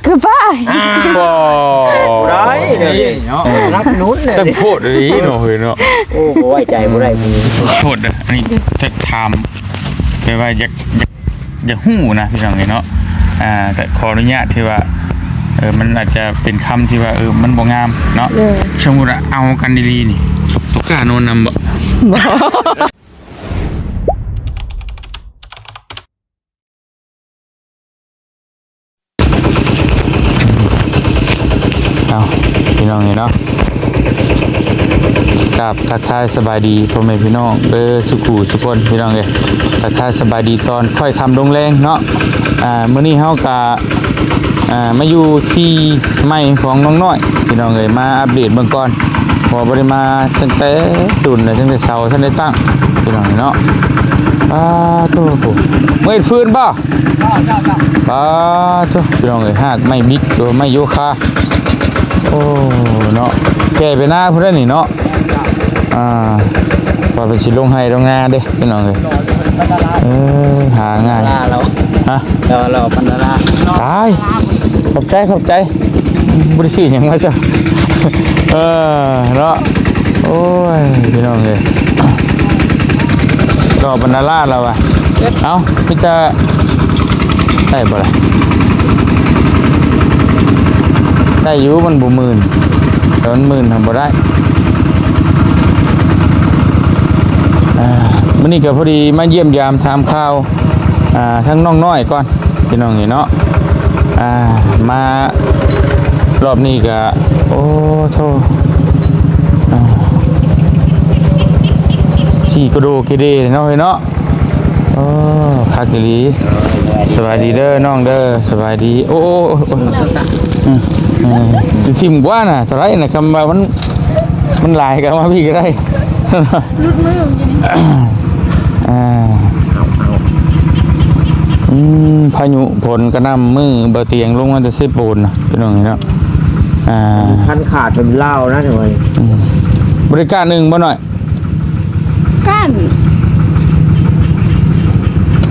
ຄືປ້າ ອ້າວ ບໍ່ ບໍ່ໄດ້ເດ້ເນາະ ເອີ ຮັກໜູນເດ້ ຕັ້ງໂພດອີ່ຫຼີເນາະ ເຮີ້ຍເນາະ ໂອ້ ບໍ່ໄວ້ໃຈບໍ່ໄດ້ ໂພດເດີ ອັນນີ້ຈະຖາມ ແຕ່ວ່າຢາກ ຢາກ ຢາກຮູ້ນະ ພີ່ນ້ອງເອີຍເນາະ ອ່າ ແຕ່ຂໍອະນຸຍາດທີ່ວ່າ ເອີ ມັນອາດຈະເປັນຄຳທີ່ວ່າ ເອີ ມັນບໍ່ງາມເນາະ ເອີ ສົມມຸດວ່າເອົາກັນດີໆນີ້ ຕົວກ້ານອນນຳບໍ່? ບໍ່. ເອົາ ພີ່ນ້ອງເອີຍເນາະ ກາບທັກທາຍສະບາຍດີພໍ່ແມ່ພີ່ນ້ອງເບີດສູ່ຜູ້ສູ່ຄົນ ພີ່ນ້ອງເອີຍ ທັກທາຍສະບາຍດີຕອນຄ່ອຍຄ່ຳລົງແລງເນາະ ອ່າ ມື້ນີ້ເຮົາກະ ອ່າ ມາຢູ່ທີ່ໃໝ່ຂອງນ້ອງນ້ອຍ ພີ່ນ້ອງເອີຍ ມາອັບເດດເບິ່ງກ່ອນ ເພາະວ່າບໍ່ໄດ້ມາຕັ້ງແຕ່ດົນແລ້ວ ຕັ້ງແຕ່ເຊົ້າທັນໄດ້ຕັ້ງ ພີ່ນ້ອງເນາະ ປາໂທ້ ເມື່ອເຮັດຟືນບໍ່? ປາໂທ້ ພີ່ນ້ອງເອີຍ ຮາກໄມ້ບິກ ຫຼືວ່າໄມ້ໂຍຄາ ໂອ້ ເນາະ ແກ່ໄປນາພຸ້ນແລ້ວນີ້ເນາະ ອ່າ ວ່າເພິ່ນຊິລົງໄຮ່ລົງນາເດ້ ພີ່ນ້ອງເອີຍ ເອີ ຫາງ່າຍ ຮະ ຕາຍ ຂອບໃຈ ຂອບໃຈ ບໍ່ໄດ້ຊື້ຫຍັງມາຊະ ເອີ ເນາະ ໂອ້ຍ ພີ່ນ້ອງເອີຍ ກໍບັນດາລາດແລ້ວວ່າ ເອົ້າ ມີແຕ່ ໄດ້ບໍ່ລະ? ໄດ້ຢູ່ ມັນບໍ່ມື່ນ ແຕ່ມັນມື່ນຫັ້ນບໍ່ໄດ້ ອ່າ ມື້ນີ້ກໍພໍດີມາຢ້ຽມຢາມຖາມຂ່າວ ອ່າ ທາງນ້ອງນ້ອຍກ່ອນ ພີ່ນ້ອງເອີຍເນາະ ອ່າ ມາ ລອບນີ້ກະ ໂອ້ໂທ້ ອ່າ ຂີ້ກະໂດກະເດເນາະເຮີ້ຍເນາະ ໂອ້ ຄັກອີ່ຫຼີ ສະບາຍດີເດີນ້ອງເດີ ສະບາຍດີ ໂອ້ ໂອ້ ໂອ້ ອືມ ອືມ ຊິຖິ້ມກວ່ານະ ເທົ່າໃດນະ ຄຳວ່າມັນ ມັນຫຼາຍກໍເອົາມາພີ້ກໍໄດ້ ຫຼຸດມືຢູ່ນີ້ ອ່າ ອືມ ພາຍຸຝົນກະໜ່ຳ ມື້ບໍ່ຕຽງລົງມາແຕ່ເຊໂປນນະ ພີ່ນ້ອງເນາະ ອ່າ ຄັນຂາດເປັນລາວນະ ອືມ ບໍ່ໄດ້ກ້ານໜຶ່ງບໍ່ນ້ອຍ? ກ້ານ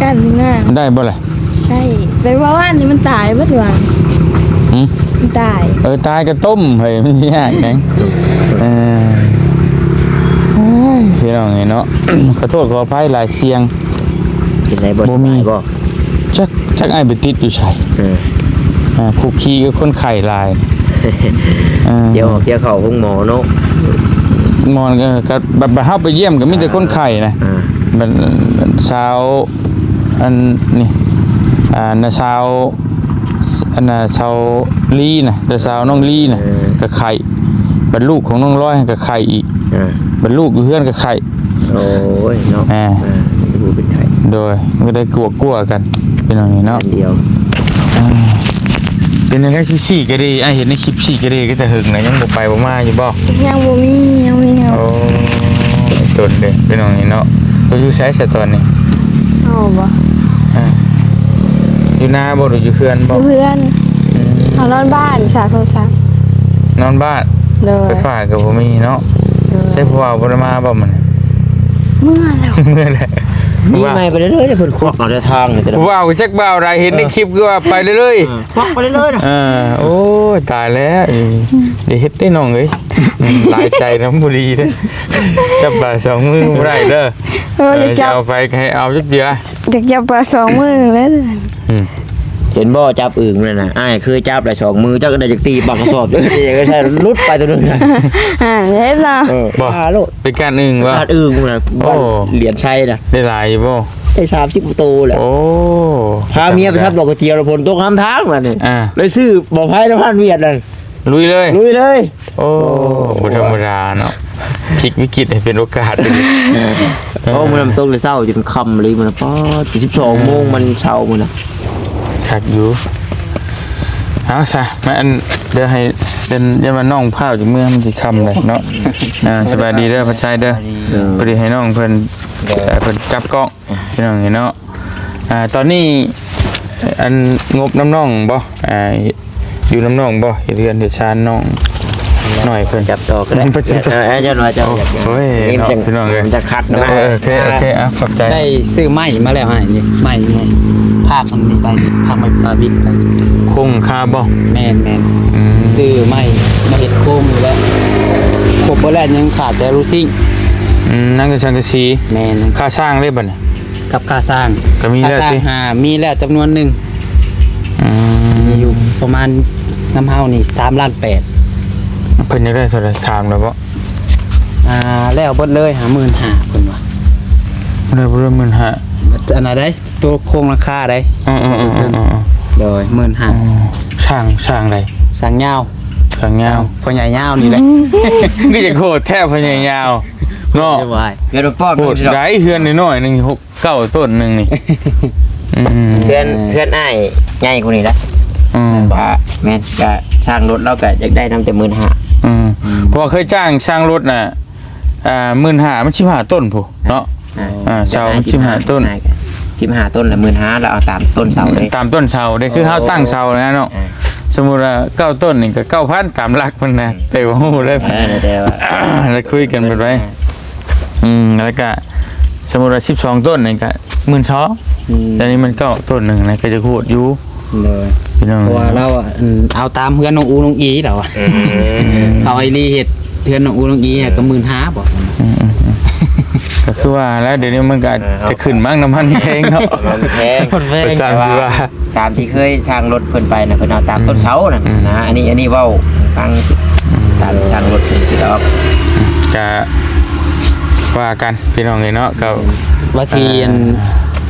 ກ້ານນະ ໄດ້ບໍ່ລະ? ໃຊ່ ແຕ່ວ່າວານນີ້ມັນຕາຍເບິດວ່າ ຫື? ມັນຕາຍ ເອີ ຕາຍກະຕົ້ມເຮີ້ຍ ມັນຊິຍາກຫຍັງ ເອີ ໂອ້ຍ ພີ່ນ້ອງເອີຍເນາະ ຂໍໂທດຂໍອະໄພຫຼາຍສຽງ ເປັນໄດບໍ່ ບໍ່ມີ ສະບາຍບໍ່? ຈັກ ຈັກອ້າຍໄປຕິດຢູ່ໃສ ເອີ ອ່າ ຄຸກຄີກັບຄົນໄຂ້ຫຼາຍ ເອີ ດຽວອອກ ດຽວເຂົ້າໂຮງໝໍເນາະ ໝໍ ເອີ ກໍບັດ ບັດເຮົາໄປຢ້ຽມກໍມີແຕ່ຄົນໄຂ້ນະ ອ່າ ບັດສາວ ອັນນີ້ ອ່າ ນ້າສາວ ອັນນ່າ ສາວລີນະ ແລະ ສາວນ້ອງລີນະ ເອີ ກໍໄຂ້ ບັດລູກຂອງນ້ອງລອຍກໍໄຂ້ອີກ ອ່າ ບັດລູກຢູ່ເຮືອນກໍໄຂ້ ໂອ້ຍເນາະ ອ່າ ອ່າ ຜູ້ເປັນໄຂ້ ໂດຍ ມັນກໍໄດ້ກວດກວດກັນ ພີ່ນ້ອງເນາະ ອັນດຽວ ອ່າ ເປັນຈັ່ງໃດຄືຊີ້ກະເດ ອ້າຍເຫັນໃນຄລິບຊີ້ກະເດກໍແຕ່ເຫິງແລ້ວ ຍັງບໍ່ໄປບໍ່ມາຢູ່ບໍ່? ຍັງບໍ່ມີ ຍັງບໍ່ມີ ໂອ້ ຕົນເດ້ ພີ່ນ້ອງເນາະ ເຈົ້າຢູ່ໃສຊະຕອນນີ້? ເຮົາບໍ່ ອ່າ ຢູ່ນາບໍ່ ຫຼືຢູ່ເຮືອນບໍ່? ຢູ່ເຮືອນ ອືມ ເຮົານອນບ້ານ ສາໂທລະສັບ ນອນບ້ານ ໂດຍ ໄຟຟ້າກໍບໍ່ມີເນາະ ໂດຍ ໃຊ້ຜູ້ບ່າວບໍ່ໄດ້ມາບໍ່ມື້ນີ້? ເມືອແລ້ວ ເມືອແລ້ວ ມີໃໝ່ໄປເລື້ອຍໆ ເພິ່ນຄວັກເອົາແຕ່ທາງນີ້ ຜູ້ບ່າວກໍຈັກບ່າວໃດ ເຫັນໃນຄລິບຄືວ່າໄປເລື້ອຍໆ ເອີ ຄວັກໄປເລື້ອຍໆນະ ເອີ ໂອ້ຍ ຕາຍແລ້ວ ອືມ ຢ່າເຮັດເດ້ນ້ອງເອີຍ ອືມ ຫຼາຍໃຈນຳບໍ່ດີເດ້ ຈັບປາສອງມືບໍ່ໄດ້ເດີ ເອີ ເອີ ຈະເອົາໄປໃຫ້ເອົາຈັກເທື່ອ ຈັກຈັບປາສອງມືເລີຍ ອືມ ເຫັນບໍ່ ຈັບອຶ່ງນັ້ນນະ ອ້າຍເຄີຍຈັບຫຼາຍສອງມື ຈັກໄດ້ຈັກຕີປາກກະສອບ ເອີ ໃຊ້ຫຼຸດໄປຕົວໜຶ່ງນະ ອ່າ ເຫັນບໍ່ ເອີ ບໍ່ ປາໂລດ ໄປກ້ານອຶ່ງບໍ່ ກ້ານອຶ່ງນະ ໂອ້ ບ້ານຫຼຽນໄຊນະ ໄດ້ຫຼາຍຢູ່ບໍ່ ໄດ້ສາມສິບກວ່າໂຕແຫຼະ ໂອ້ ພາເມຍໄປສັບດອກກະຈຽວ ແລ້ວຝົນຕົກນຳທາງນັ້ນນີ້ ອ່າ ໄດ້ຊື້ບໍ່ໄຜ່ນຳຮ້ານຫວຽດນັ້ນ ລຸຍເລີຍ ລຸຍເລີຍ ໂອ້ ໂອ້ ບໍ່ທຳມະດາເນາະ ພລິກວິກິດໃຫ້ເປັນໂອກາດ ເອີ ໂອ້ ມື້ນັ້ນຕົກແຕ່ເຊົ້າຈົນຄ່ຳເລີຍມື້ນັ້ນ ປາດ ສິບສອງໂມງມັນເຊົ້າມື້ນັ້ນ ຄັກຢູ່ ເອົາຊະ ມາ ອັນ ດຽວໃຫ້ ເປັນ ຢ່າວ່ານ້ອງພ້າວຈາກເມືອ ມັນຊິຄ່ຳເລີຍເນາະ ອ່າ ສະບາຍດີເດີ ພໍ່ຊາຍເດີ ເອີ ພໍດີໃຫ້ນ້ອງເພິ່ນ ເອີ ເພິ່ນຈັບກ້ອງ ພີ່ນ້ອງເນາະ ອ່າ ຕອນນີ້ ອັນ ງົບນຳນ້ອງບໍ່ ອ່າ ຢູ່ນຳນ້ອງບໍ່ ເຮັດເຮືອນເຮັດຊານນ້ອງນ້ອຍເພິ່ນ ຈັບຕໍ່ກໍໄດ້ ເອີ ເອີ ເອີ ເຈົ້າໜ້ອຍເຈົ້າ ໂອ້ຍ ນີ້ມັນ ເນາະ ພີ່ນ້ອງເອີຍ ມັນຈະຄັກນະ ເອີ ໂອເຄ ໂອເຄ ອ່າ ຂອບໃຈ ໄດ້ຊື້ໄມ້ມາແລ້ວໃຫ້ນີ້ ໄມ້ນີ້ ພາກມັນນີ້ໄດ້ ພາກໄມ້ປາວິກໄດ້ ໂຄງຄາບໍ່? ແມ່ນໆ ອືມ ຊື້ໄມ້ມາເຮັດໂຄງນີ້ແຫຼະ ຄົບເບິດແລ້ວ ຍັງຂາດແຕ່ລູຊິງ. ອືມ ນັ້ນກໍສັງກະສີ. ແມ່ນ ຄ່າສ້າງເດ້ບັດນີ້? ກັບຄ່າສ້າງ ກໍມີແລ້ວ ຄ່າສ້າງ ຕິ ຫາມີແລ້ວຈຳນວນໜຶ່ງ. ອືມ ມີຢູ່ປະມານ ນຳເຮົານີ້ສາມລ້ານແປດ. ເພິ່ນຢາກໄດ້ເທົ່າໃດ? ຖາມແລ້ວບໍ່? ອ່າ ແລ້ວເບິດເລີຍ ຫ້າໝື່ນຫ້າ ເພິ່ນວ່າ ແລ້ວເບິດເລີຍ ໝື່ນຫ້າ ອັນນັ້ນໃດ ຕົວໂຄງຫຼັງຄາໃດ. ເອີໆໆໆໆ ໂດຍ ໝື່ນຫ້າ. ອໍ ຊ່າງ ຊ່າງໃດ? ຊ່າງຍາວ ຊ່າງຍາວ ພໍ່ໃຫຍ່ຍາວນີ້ແຫຼະ. ຄືຈະໂຄດແທ້ພໍ່ໃຫຍ່ຍາວເນາະ. ເຮືອນບໍ່ປອກ ໂຄດໃດ ເຮືອນນ້ອຍໆໜຶ່ງ ຫົກ ເກົ້າຕົ້ນໜຶ່ງນີ້. ອືມ ເຮືອນ ເຮືອນອ້າຍໃຫຍ່ກວ່ານີ້ລະ. ອືມ ວ່າແມ່ນ ກະຊ່າງລົດລາວກະຢາກໄດ້ນຳແຕ່ໝື່ນຫ້າ. ອືມ ເພາະວ່າເຄີຍຈ້າງຊ່າງລົດນະ ອ່າ ໝື່ນຫ້າ ມັນສິບຫ້າຕົ້ນພຸ້ນເນາະ. ອ່າ ອ່າ ເສົາມັນສິບຫ້າຕົ້ນ ອ່າ ສິບຫ້າຕົ້ນລະໝື່ນຫ້າ ລະເອົາຕາມຕົ້ນເສົາເດ້ ຕາມຕົ້ນເສົາເດ້. ຄືເຮົາຕັ້ງເສົານະເນາະ ອ່າ ສົມມຸດວ່າເກົ້າຕົ້ນນີ້ກໍເກົ້າພັນ ຕາມຫຼັກມັນນະ. ອືມ ແຕ່ບໍ່ຮູ້ເລີຍ ເອີ ແຕ່ວ່າ ລະຄຸຍກັນເບິດໄວ້. ອ່າ ອືມ ແລ້ວກະສົມມຸດວ່າສິບສອງຕົ້ນນີ້ກະໝື່ນສອງ. ອືມ ແຕ່ນີ້ມັນເກົ້າຕົ້ນໜຶ່ງນະ ກໍຈະໂຫດຢູ່. ໂດຍ ພີ່ນ້ອງ ເພາະວ່າລາວ ອັນ ເອົາຕາມເຮືອນນ້ອງອູນ້ອງອີລາວອະ. ອືມ ເຂົາໄອລີເຮັດເຮືອນນ້ອງອູນ້ອງອີ ເອີ ກໍໝື່ນຫ້າບໍ? ອືມໆໆ ກໍຄືວ່າແລ້ວ ດຽວນີ້ມັນກໍອາດ ເອີ ຈະຂຶ້ນມັ້ງ ນ້ຳມັນແພງເນາະ. ນ້ຳມັນແພງ ມັນແພງ ໄປສາມສິບວ່າ ຕາມທີ່ເຄີຍຊ່າງລົດເພິ່ນໄປນະ ເພິ່ນເອົາຕາມ ອືມ ຕົ້ນເສົານະ ອືມ ນະ. ອັນນີ້ ອັນນີ້ເວົ້າຟັງ ອືມ ຕາມທີ່ຊ່າງລົດເພິ່ນຊິຕອບ ກະວ່າກັນ ພີ່ນ້ອງເອີຍເນາະ. ກໍ ອືມ ວ່າຊິ ອ່າ ອັນ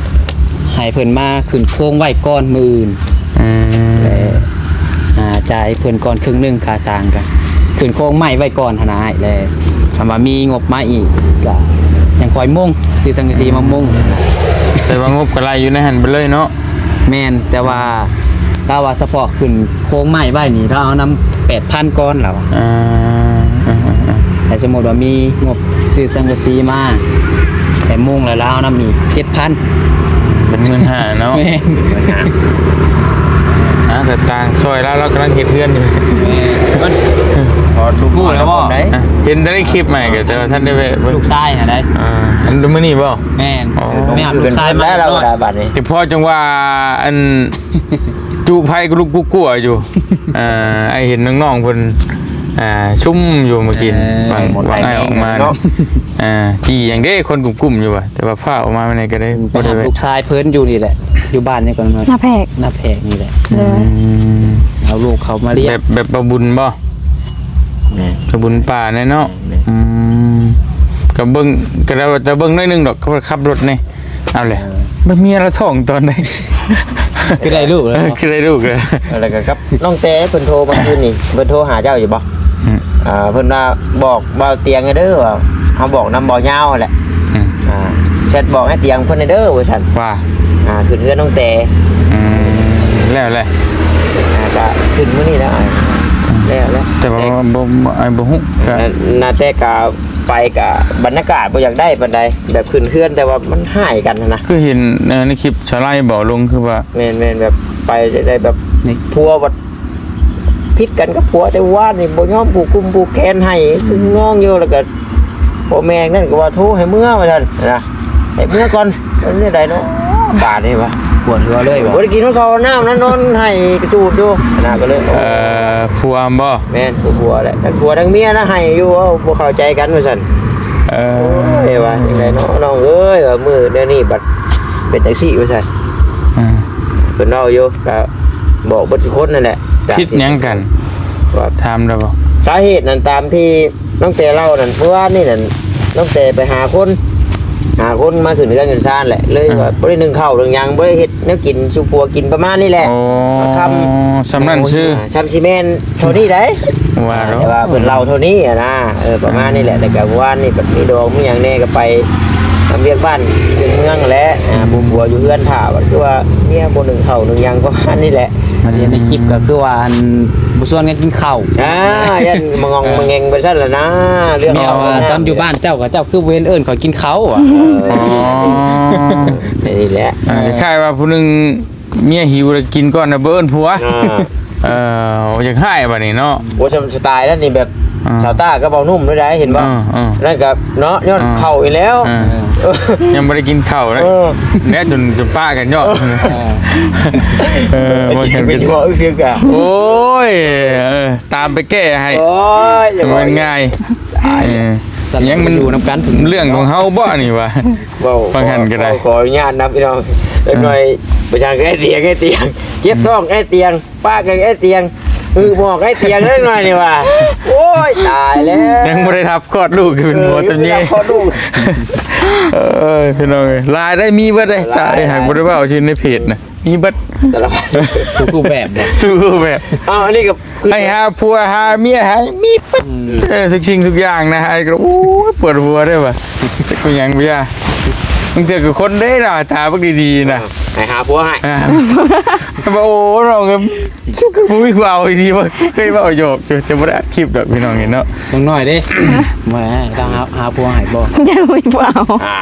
ໃຫ້ເພິ່ນມາຂຶ້ນໂຄງໄວ້ກ່ອນມື້ອື່ນ. ອືມ ແລະ ອ່າ ຈ່າຍເພິ່ນກ່ອນເຄິ່ງໜຶ່ງຄ່າສ້າງ ກະຂຶ້ນໂຄງໄມ້ໄວ້ກ່ອນຫັ້ນນະອ້າຍ. ແລະ ຄັນວ່າມີງົບມາອີກ ກະຍັງຄ່ອຍມຸງ ຊື້ສັງກະສີມາມຸງ. ແຕ່ວ່າງົບກໍໄລ່ຢູ່ໃນຫັ້ນເບິດເລີຍເນາະ. ແມ່ນ ແຕ່ວ່າລາວວ່າສະເພາະຂຶ້ນໂຄງໄມ້ໄວ້ນີ້ ລາວເອົານຳແປດພັນກ່ອນລາວວ່າ. ອ່າ ແຕ່ສົມມຸດວ່າມີງົບຊື້ສັງກະສີມາ ແຕ່ມຸງແລ້ວລາວເອົານຳອີກເຈັດພັນ ເປັນໝື່ນຫ້າເນາະ. ແມ່ນ ໝື່ນຫ້າ. ອ່າ ກໍຕ່າງຊ່ອຍລາວ ລາວກຳລັງເຮັດເຮືອນຢູ່. ແມ່ນ ພໍທຸກ ຮູ້ແລ້ວບໍ່? ອ່າ ເຫັນແຕ່ໃນຄລິບໃໝ່ກໍ ແຕ່ວ່າທັນໄດ້ແວະເບິ່ງ ລູກຊາຍຫາໄດ໋. ອ່າ ອັນມື້ນີ້ບໍ່? ແມ່ນ ອໍ ໄປຫາລູກຊາຍມາແລ້ວ ແລ້ວບັດນີ້ ແຕ່ພໍຈັ່ງວ່າ ອັນ ຈູໄຟກໍລຸກກຸກກົວຢູ່. ເອີ ອ້າຍເຫັນນ້ອງໆເພິ່ນ ອ່າ ຊຸ່ມຢູ່ມື້ກີ້ ເອີ ຫວ່າງ ຫວ່າງອ້າຍອອກມາເນາະ. ອ່າ ຈີ່ຫຍັງເດ້ ຄົນກຸ້ມໆຢູ່ວ່າ ແຕ່ວ່າຟ້າອອກມາມື້ນີ້ກໍໄດ້ ໄປຫາລູກຊາຍເພິ່ນຢູ່ນີ້ແຫຼະ ຢູ່ບ້ານນີ້ກ່ອນ ນາແພກ ນາແພກນີ້ແຫຼະ. ໂດຍ ອືມ ເອົາລູກເຂົາມາລ້ຽງ ແບບ ແບບບໍ່ບຸນບໍ່? ແມ່ນ ກະບຸນປ່າແນ່ເນາະ. ແມ່ນ ອືມ ກະເບິ່ງ ກະໄດ້ວ່າຈະເບິ່ງໜ້ອຍໜຶ່ງດອກ ເຂົາຂັບລົດນີ້. ເອົາແຫຼະ ເອີ ມັນເມຍລະທ້ອງຕອນໃດ? ຄືໄດ້ລູກແລ້ວ ເອີ ຄືໄດ້ລູກແລ້ວ. ແລ້ວກໍກັບນ້ອງແຕເພິ່ນໂທມາຄືນນີ້ ເພິ່ນໂທຫາເຈົ້າຢູ່ບໍ່? ອືມ ອ່າ ເພິ່ນວ່າບອກບ່າວຕຽງເດີວ່າ ເຮົາບອກນຳບ່າວຍາວຫັ້ນແຫຼະ. ອືມ ອ່າ ແຊັດບອກໃຫ້ຕຽງເພິ່ນເດີວ່າຊັ້ນ ວ່າ ອ່າ ຂຶ້ນເຮືອນນ້ອງແຕ. ອືມ ແລ້ວແຫຼະ ອ່າ ກະຂຶ້ນມື້ນີ້ແລ້ວ ອືມ ແລ້ວແຫຼະ. ແຕ່ວ່າ ແຕ່ ບໍ່ ອ້າຍບໍ່ຮູ້ ກະ ນາ ນາແຕກະ ໄປກະບັນຍາກາດບໍ່ຢາກໄດ້ປານໃດ ແບບຂຶ້ນເຮືອນ ແຕ່ວ່າມັນຮ້າຍກັນຫັ້ນນະ. ຄືເຫັນ ເອີ ໃນຄລິບສະໄລບໍລົງ ຄືວ່າ ແມ່ນໆ ແບບໄປໄດ້ແບບ ນີ້ ຜົວບັດຜິດກັນກັບຜົວແຕ່ວານນີ້ ບໍ່ຍອມຜູກກຸ້ມຜູກແຂນໃຫ້ ອືມ ຄືງອງຢູ່. ແລ້ວກະພໍ່ແມ່ນັ້ນກໍວ່າໂທໃຫ້ເມືອວ່າຊັ້ນນະ ໃຫ້ເມືອກ່ອນ. ເປັນຈັ່ງໃດເນາະ ບາດນີ້ວະ ປວດຫົວເລີຍບໍ່? ບໍ່ໄດ້ກິນເຂົ້ານ້ຳນະ ນອນໄຫ້ກະຕູດຢູ່ນະ ກໍເລີຍ ເອີ ຜົວບໍ່? ແມ່ນ ຜົວແຫຼະ ທັງຜົວທັງເມຍນະ ໄຫ້ຢູ່ ເວົ້າບໍ່ເຂົ້າໃຈກັນວ່າຊັ້ນ. ເອີ ໂອ້ຍ ວ່າຈັ່ງໃດເນາະ ນ້ອງເອີຍ ວ່າມື້ແນວນີ້ບັດເປັນຈັ່ງຊີ້ວ່າຊັ້ນ. ອ່າ ເພິ່ນເວົ້າຢູ່ ກໍບອກເບິດທຸກຄົນນັ້ນແຫຼະ. ຜິດຫຍັງກັນ? ວ່າ ຖາມໄດ້ບໍ່? ສາເຫດນັ້ນຕາມທີ່ ນ້ອງແຕເລົ່ານັ້ນ ເມື່ອວານນີ້ນັ້ນ ນ້ອງແຕໄປຫາຄົນ ຫາຄົນມາຂຶ້ນເຮືອນຂຶ້ນຊານແຫຼະ ເລີຍ ອ່າ ວ່າບໍ່ໄດ້ໜຶ້ງເຂົ້າໜຶ້ງຫຍັງ ບໍ່ໄດ້ເຮັດແນວກິນສູ່ຜົວກິນ ປະມານນີ້ແຫຼະ. ອໍ ຄ່ຳ ສ່ຳນັ້ນຊື່ ສ່ຳຊິແມ່ນເທົ່ານີ້ໃດ໋ ວ່າ ແຕ່ວ່າເພິ່ນເລົ່າເທົ່ານີ້ຫັ້ນນະ ເອີ ປະມານນີ້ແຫຼະ. ອ່າ ແລ້ວກໍເມື່ອວານນີ້ບັດມີດອງມີຫຍັງແດ່ ກໍໄປທຳວຽກບ້ານວຽກເມືອງແຫຼະ ອ່າ ອືມ ຜູ້ຜົວຢູ່ເຮືອນຖ້າ ວ່າຄືວ່າເມຍບໍ່ໜຶ້ງເຂົ້າໜຶ້ງຫຍັງ ປະມານນີ້ແຫຼະ. ມາເຫັນໃນຄລິບກໍຄືວ່າ ອັນ ບໍ່ຊວນກັນກິນເຂົ້າ ອ່າ ຢ້ານມາງອງມາແງງໄປຊັ້ນລະນະ. ເລື່ອງເຮົາ ຕອນຢູ່ບ້ານເຈົ້າ ກໍເຈົ້າຄືບໍ່ເຫັນເອີ້ນຂ້ອຍກິນເຂົ້າອະ. ອໍ ນີ້ແຫຼະ ອ່າ ຄ້າຍໆວ່າຜູ້ໜຶ່ງເມຍຫິວແລ້ວກິນກ່ອນນະ ບໍ່ເອີ້ນຜົວ. ອ່າ ເອີ ຢາກຮ້າຍບັດນີ້ເນາະ. ໂອ້ ສະ ສະໄຕລ໌ນັ້ນນີ້ແບບ ອ່າ ສາວຕ້າກັບເບົາໜຸ່ມນີ້ໄດ໋ ເຫັນບໍ່? ອ່າໆ ນັ້ນກໍເນາະ ຍ້ອນ ອ່າ ເຂົ້າອີກແລ້ວ ອ່າ ເອີ ຍັງບໍ່ໄດ້ກິນເຂົ້າເລີຍ ເອີ ແລ້ວຈົນ ຈົນປະກັນຍ້ອນ ອ່າ ເອີ ບໍ່ທັນ ໄປຢູ່ບໍ່ອຶກໆ ອ່ະ ໂອ້ຍ ເອີ ຕາມໄປແກ້ໃຫ້ ໂອ້ຍ ມັນງ່າຍ ຕາຍ ເອີ ຍັງມັນຢູ່ນຳກັນ ເລື່ອງຂອງເຮົາບໍ່ນີ້ຫວາ? ເວົ້າ ຟັງຫັ້ນກໍໄດ້ ຂໍ ຂໍອະນຸຍາດນຳພີ່ນ້ອງ ເອີ ຈັກໜ່ອຍ ໄປທາງແອ້ຕຽງ ແອ້ຕຽງ ເຈັບທ້ອງແອ້ຕຽງ ປະກັນແອ້ຕຽງ ອຶໝອກແອ້ຕຽງ ຈັກໜ່ອຍນີ້ຫວາ ໂອ້ຍ ຕາຍແລ້ວ ຍັງບໍ່ໄດ້ຮັບຄອດລູກ ເປັນໝໍຕຳແຍ ເອີ ຍັງບໍ່ໄດ້ຮັບຄອດລູກ ເອີ ພີ່ນ້ອງເອີຍ ຫຼາຍໄດ໋ ມີເບິດເດ ຕາຍ ຫຼາຍ ຫາກບໍ່ໄດ້ເວົ້າຊື່ໃນເພຈນະ ມີເບິດ ສາລະພັດ ທຸກຮູບແບບເນາະ ທຸກຮູບແບບ ອ້າວ ອັນນີ້ກໍ ໃຫ້ຫາຜົວຫາເມຍໃຫ້ມີເບິດ ອືມ ເອີ ທຸກສິ່ງທຸກຢ່າງນະ ອ້າຍກໍ ໂອ້ຍ ປວດຫົວເດ້ວ່າ ຈັກເປັນຫຍັງບໍ່ຢາ ບາງເທື່ອກໍຄົນເດ້ໜ້າຕາບັກດີໆນະ ໃຫ້ຫາຜົວໃຫ້ ອ່າ ວ່າ ໂອ້ ນ້ອງເອີຍ ສຸກຄືບໍ່ມີຜູ້ເອົາອີ່ຫຼີ ວ່າເຄີຍເວົ້າຫຍອກຢູ່ ແຕ່ບໍ່ໄດ້ອັດຄລິບດອກ ພີ່ນ້ອງເຫັນເນາະ ນ້ອງນ້ອຍເດ້ ບໍ່ໃຫ້ ຕ້ອງຫາ ຫາຜົວໃຫ້ບໍ່ ຍັງບໍ່ມີຜູ້ເອົາ ອ່າ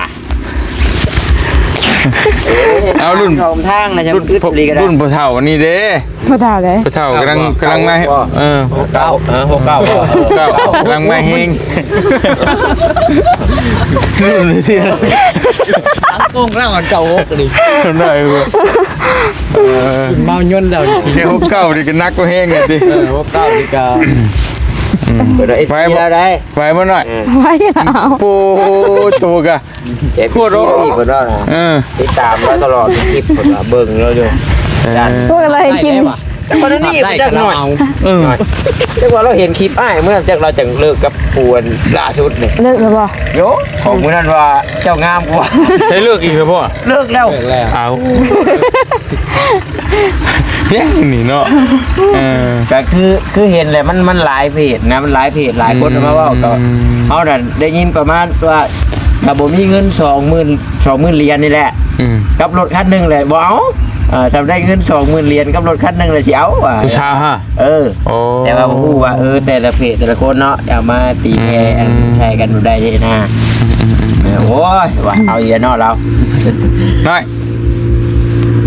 ເອົາລຸ້ນ ເຂົ້າທາງນະ ລຸ້ນ ລຸ້ນພໍ່ເຖົ້ານີ້ເດ້ ພໍ່ເຖົ້າໃດ ພໍ່ເຖົ້າກຳລັງ ກຳລັງມາ ເອີ ຫົກເກົ້າ ເອີ ຫົກເກົ້າ ຫົກເກົ້າ ກຳລັງມາແຮງ ລຸ້ນນີ້ ຫຼັງກົງແລ້ວມັນເກົ້າຫົກນີ້ ໄດ້ບໍ່ ເອີ ເມົາຍົນແລ້ວ ແຕ່ຫົກເກົ້ານີ້ກໍໜັກກວ່າແຮງແລ້ວຕິ ເອີ ຫົກເກົ້ານີ້ກໍ ອືມ ໄປບໍ່ ໄດ້ ໄປບໍ່ນ້ອຍ ເອີ ໄປແລ້ວ ໂອ້ ໂຕກະ ເອັຟຊີ ເອີ ຕິດຕາມລາວຕະຫຼອດທຸກຄລິບ ເພິ່ນວ່າເບິ່ງລາວຢູ່ ເອີ ຢ້ານ ພວກລາວເຮັດຄລິບ ແຕ່ກ່ອນໜ້ານີ້ ຈັກໜ້ອຍ ເອີ ແຕ່ວ່າລາວເຫັນຄລິບອ້າຍມື້ນັ້ນ ຈັກລາວຈັ່ງເລີກກັບຜູ້ອັນລ່າສຸດນີ້ ເລີກແລ້ວບໍ່? ໂຢ ຂອງມື້ນັ້ນວ່າເຈົ້າງາມກວ່າ ໃຫ້ເລີກອີກແລ້ວບໍ່? ເລີກແລ້ວ ເລີກແລ້ວ ເອົາ ຍັງນີ້ເນາະ ເອີ ກໍຄື ຄືເຫັນແຫຼະ ມັນ ມັນຫຼາຍເພຈນະ ມັນຫຼາຍເພຈຫຼາຍຄົນ ອືມ ມາເວົ້າ ກໍເຮົານັ້ນໄດ້ຍິນປະມານວ່າ ຖ້າບໍ່ມີເງິນສອງໝື່ນ ສອງໝື່ນຫຼຽນນີ້ແຫຼະ ອືມ ກັບລົດຄັນໜຶ່ງແຫຼະ ບໍ່ເອົາ ເອີ ຖ້າໄດ້ເງິນສອງໝື່ນຫຼຽນກັບລົດຄັນໜຶ່ງແຫຼະ ຊິເອົາວ່າ ຜູ້ສາວຫະ ເອີ ໂອ້ ແຕ່ວ່າບໍ່ຮູ້ວ່າ ເອີ ແຕ່ລະເພຈແຕ່ລະຄົນເນາະ ຈະເອົາມາຕີແຜ່ ອືມ ອັນໃສ່ກັນແບບໃດເດ້ນະ ອືມໆໆ ເອີ ໂອ້ຍ ວ່າເອົາອີກແລ້ວເນາະລາວ ນ້ອຍ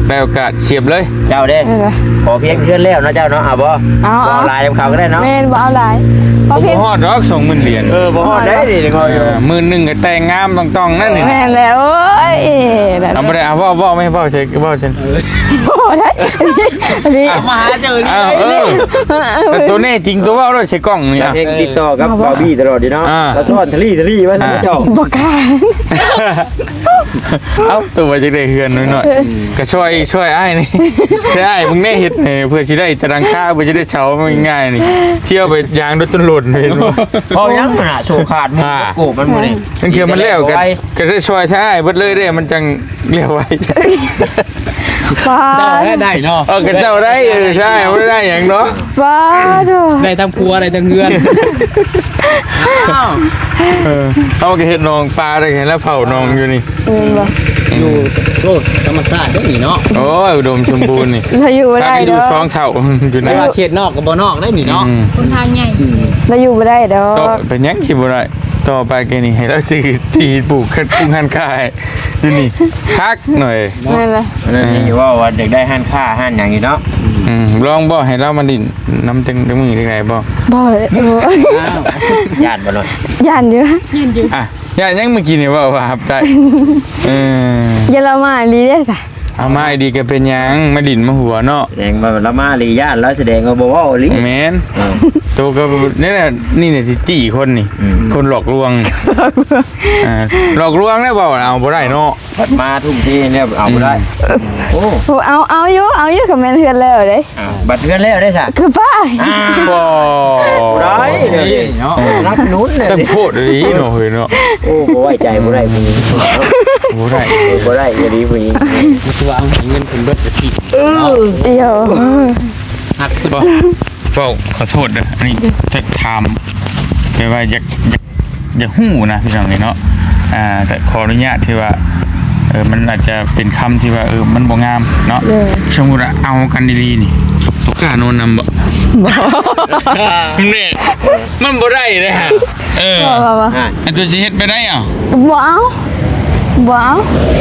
ໄດ້ໂອກາດສຽບເລີຍ ເຈົ້າເດ້ ເອີ ຂໍພຽງເຮືອນແລ້ວເນາະເຈົ້າເນາະ ເອົາບໍ່? ເອົາ ບໍ່ເອົາ ເອົາຫຼາຍນຳເຂົາກໍໄດ້ເນາະ ແມ່ນ ບໍ່ເອົາຫຼາຍ ພໍພຽງ ບໍ່ຮອດດອກ ສອງໝື່ນຫຼຽນ ເອີ ບໍ່ຮອດໄດ໋ນີ້ ເອີ ໝື່ນໜຶ່ງກໍແຕ່ງງາມຕ້ອງໆນັ້ນນີ້ ແມ່ນແລ້ວ ໂອ້ຍ ເອົາບໍ່ໄດ້ ເອົາ ເວົ້າ ເວົ້າ ແມ່ນເວົ້າໃສ່ ເວົ້າໃສ່ ບໍ່ໄດ້ ອັນນີ້ ອ່ະ ມາຫາເຈົ້ານີ້ ເອີ ເອີ ແຕ່ຕົວແນ່ຈິງຕົວເວົ້າໂລດໃສ່ກ້ອງນີ້ ອ່ະ ເຮັງຕິດຕໍ່ກັບ ເອົາບໍ່ ບາວບີຕະຫຼອດເດເນາະ ອ່າ ລາວສອນທະລີທະລີວ່າຊັ້ນ ອ່າ ເຈົ້າ ບໍ່ກ້າ ເອົ້າ ຕົວວ່າຈະໄດ້ເຮືອນໜ້ອຍໆ ກໍຊ່ອຍ ຊ່ອຍອ້າຍນີ້ ຊ່ອຍອ້າຍເບິ່ງແດ່ ເຮັດໃຫ້ເພື່ອຊິໄດ້ຕາຫຼັງຄາ ເພື່ອຊິໄດ້ເຊົ່າງ່າຍໆນີ້ ທ່ຽວໄປຢາງໂດຍຕົ້ນໂລດເຫັນບໍ່? ເວົ້າຫຍັງຫັ້ນນະ ໂສຂາດ ອ່າ ໂກບມັນບໍ່ໄດ້ ບາງເທື່ອມັນແລ້ວກໍ ກໍໄດ້ຊ່ອຍແທ້ອ້າຍເບິດເລີຍເດ້ ມັນຈັ່ງ ລຽວໄວ້ ປາດ ເຈົ້າໄດ້ເນາະ ເອີ ກໍເຈົ້າໄດ້ ເອີ ໃຊ່ ບໍ່ໄດ້ຫຍັງເນາະ ປາດໂທ້ ໄດ້ທັງຜົວໄດ້ທັງເຮືອນ ເອີ ເຮົາກໍເຮັດໜອງປາໄດ້ ເຫັນແລ້ວເຝົ້າໜອງຢູ່ນີ້ ແມ່ນບໍ່ ຢູ່ ໂອ້ ທຳມະຊາດເດ້ນີ້ເນາະ ໂອ້ຍ ອຸດົມສົມບູນນີ້ ລາວຢູ່ບໍ່ໄດ້ ພາກັນຢູ່ ດອກ ສອງເຖົ້າຢູ່ໃນ ແຕ່ວ່າເຂດນອກກໍບໍ່ນອກໄດ໋ນີ້ເນາະ ອືມ ຫົນທາງໃຫຍ່ ອືມ ລາວຢູ່ບໍ່ໄດ້ດອກ ເນາະ ເປັນຫຍັງຊິບໍ່ໄດ້ ຕໍ່ໄປກໍນີ້ໃຫ້ລາວຊື້ທີ່ປູກເຄື່ອງປຸງຮ້ານຄ້າໃຫ້ ຢູ່ນີ້ຄັກໜ້ອຍ ແມ່ນລະ ອັນນັ້ນນີ້ ເອີ ເວົ້າວ່າຢາກໄດ້ຮ້ານຄ້າຮ້ານຫຍັງນີ້ເນາະ ອືມ ລອງບໍ່ ໃຫ້ລາວມາຫຼິ້ນນຳຈັກ ຈັກມື້ຈັກໃດບໍ່? ບໍ່ເລີຍ ຢ້ານບໍ່ນ້ອຍ? ຢ້ານຢູ່ ຢ້ານຢູ່ ອ່ະ ຢ້ານຫຍັງ ເມື່ອກີ້ນີ້ເວົ້າວ່າຮັບໄດ້ ເອີ ຢ່າລະມາອີ່ຫຼີເດ້ຊະ ເອົາມາອີ່ຫຼີກໍເປັນຫຍັງ ມາຫຼິ້ນມາຫົວເນາະ ແສດງວ່າລະມາອີ່ຫຼີ ຢ້ານລາວ ສະແດງວ່າບໍ່ເວົ້າອີ່ຫຼີ ແມ່ນ ເອີ ໂຕກໍນີ້ແຫຼະ ນີ້ແຫຼະທີ່ຕີຄົນນີ້ ອືມ ຄົນຫຼອກລວງ ອ່າ ຫຼອກລວງແລ້ວເວົ້າເອົາບໍ່ໄດ້ເນາະ ພັດມາທຸ່ມເທແລ້ວເອົາບໍ່ໄດ້ ອືມ ໂອ້ ເອົາ ເອົາຢູ່ ເອົາຢູ່ ກໍແມ່ນເຮືອນແລ້ວເດ້ ອ່າ ບັດເຮືອນແລ້ວເດ້ຊະ ຄືປ້າຍ ອ່າ ບໍ່ ບໍ່ໄດ້ເດ້ເນາະ ເອີ ຮັບໜູນເດ້ ຈັກໂພດອີ່ຫຼີເນາະ ເຮີຍເນາະ ໂອ້ ບໍ່ໄວ້ໃຈ ບໍ່ໄດ້ຜູ້ນີ້ ບໍ່ໄດ້ ບໍ່ໄດ້ອີ່ຫຼີຜູ້ນີ້ ຄືວ່າເອົາໃຫ້ເງິນເພິ່ນເບິດໄປທີ່ ເອີ ດຽວ ຮັກ ບໍ່ ເວົ້າຂໍໂທດເດີ ອັນນີ້ຈະຖາມ ແບບວ່າຢາກ ຢາກ ຢາກຮູ້ນະພີ່ນ້ອງເອີຍເນາະ ອ່າ ແຕ່ຂໍອະນຸຍາດທີ່ວ່າ ເອີ ມັນອາດຈະເປັນຄຳທີ່ວ່າ ເອີ ມັນບໍ່ງາມເນາະ ໂດຍ ສົມມຸດວ່າເອົາກັນດີໆນີ້ ຕົວກ້ານອນນຳບໍ່? ບໍ່ ນີ້ ມັນບໍ່ໄດ້ເດ້ ເອີ ບໍ່ ບໍ່ ບໍ່ ອ່າ ອັນຕົວຊິເຮັດໄປໄດ້ເອົາ ບໍ່ເອົາ ບໍ່ເອົາ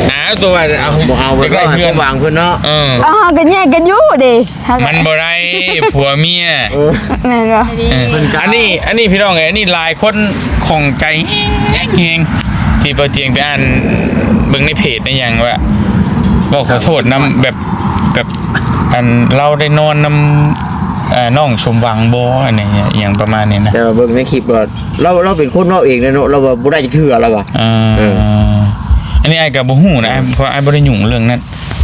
ຫາຕົວວ່າເອົາ ບໍ່ເອົາ ຢາກໄດ້ເຮືອນ ວາງເພິ່ນເນາະ ເອີ ເອົາ ເຮົາກໍແຍກກັນຢູ່ເດ້ ມັນບໍ່ໄດ້ ຜົວເມຍ ເອີ ແມ່ນບໍ່? ເອີ ເພິ່ນກໍ ອັນນີ້ ອັນນີ້ພີ່ນ້ອງເອີຍ ອັນນີ້ຫຼາຍຄົນຂ້ອງໃຈແຮງໆ ທີ່ບໍ່ຕຽງໄປອ່ານເບິ່ງໃນເພຈໃນຫຍັງວ່າ ເວົ້າຂໍໂທດນຳແບບ ແບບ ອັນລາວໄດ້ນອນນຳ ເອີ ນ້ອງສົມຫວັງບໍ່ ອັນນີ້ຫຍັງປະມານນີ້ນະ ແຕ່ວ່າເບິ່ງໃນຄລິບວ່າ ລາວ ລາວເປັນຄົນເວົ້າເອງເດ້ເນາະ ລາວວ່າບໍ່ໄດ້ຈັກເທື່ອ ລາວວ່າ ເອີ ເອີ ອັນນີ້ອ້າຍກໍບໍ່ຮູ້ນະ ເອີ ເພາະອ້າຍບໍ່ໄດ້ຫຍຸ້ງເລື່ອງນັ້ນ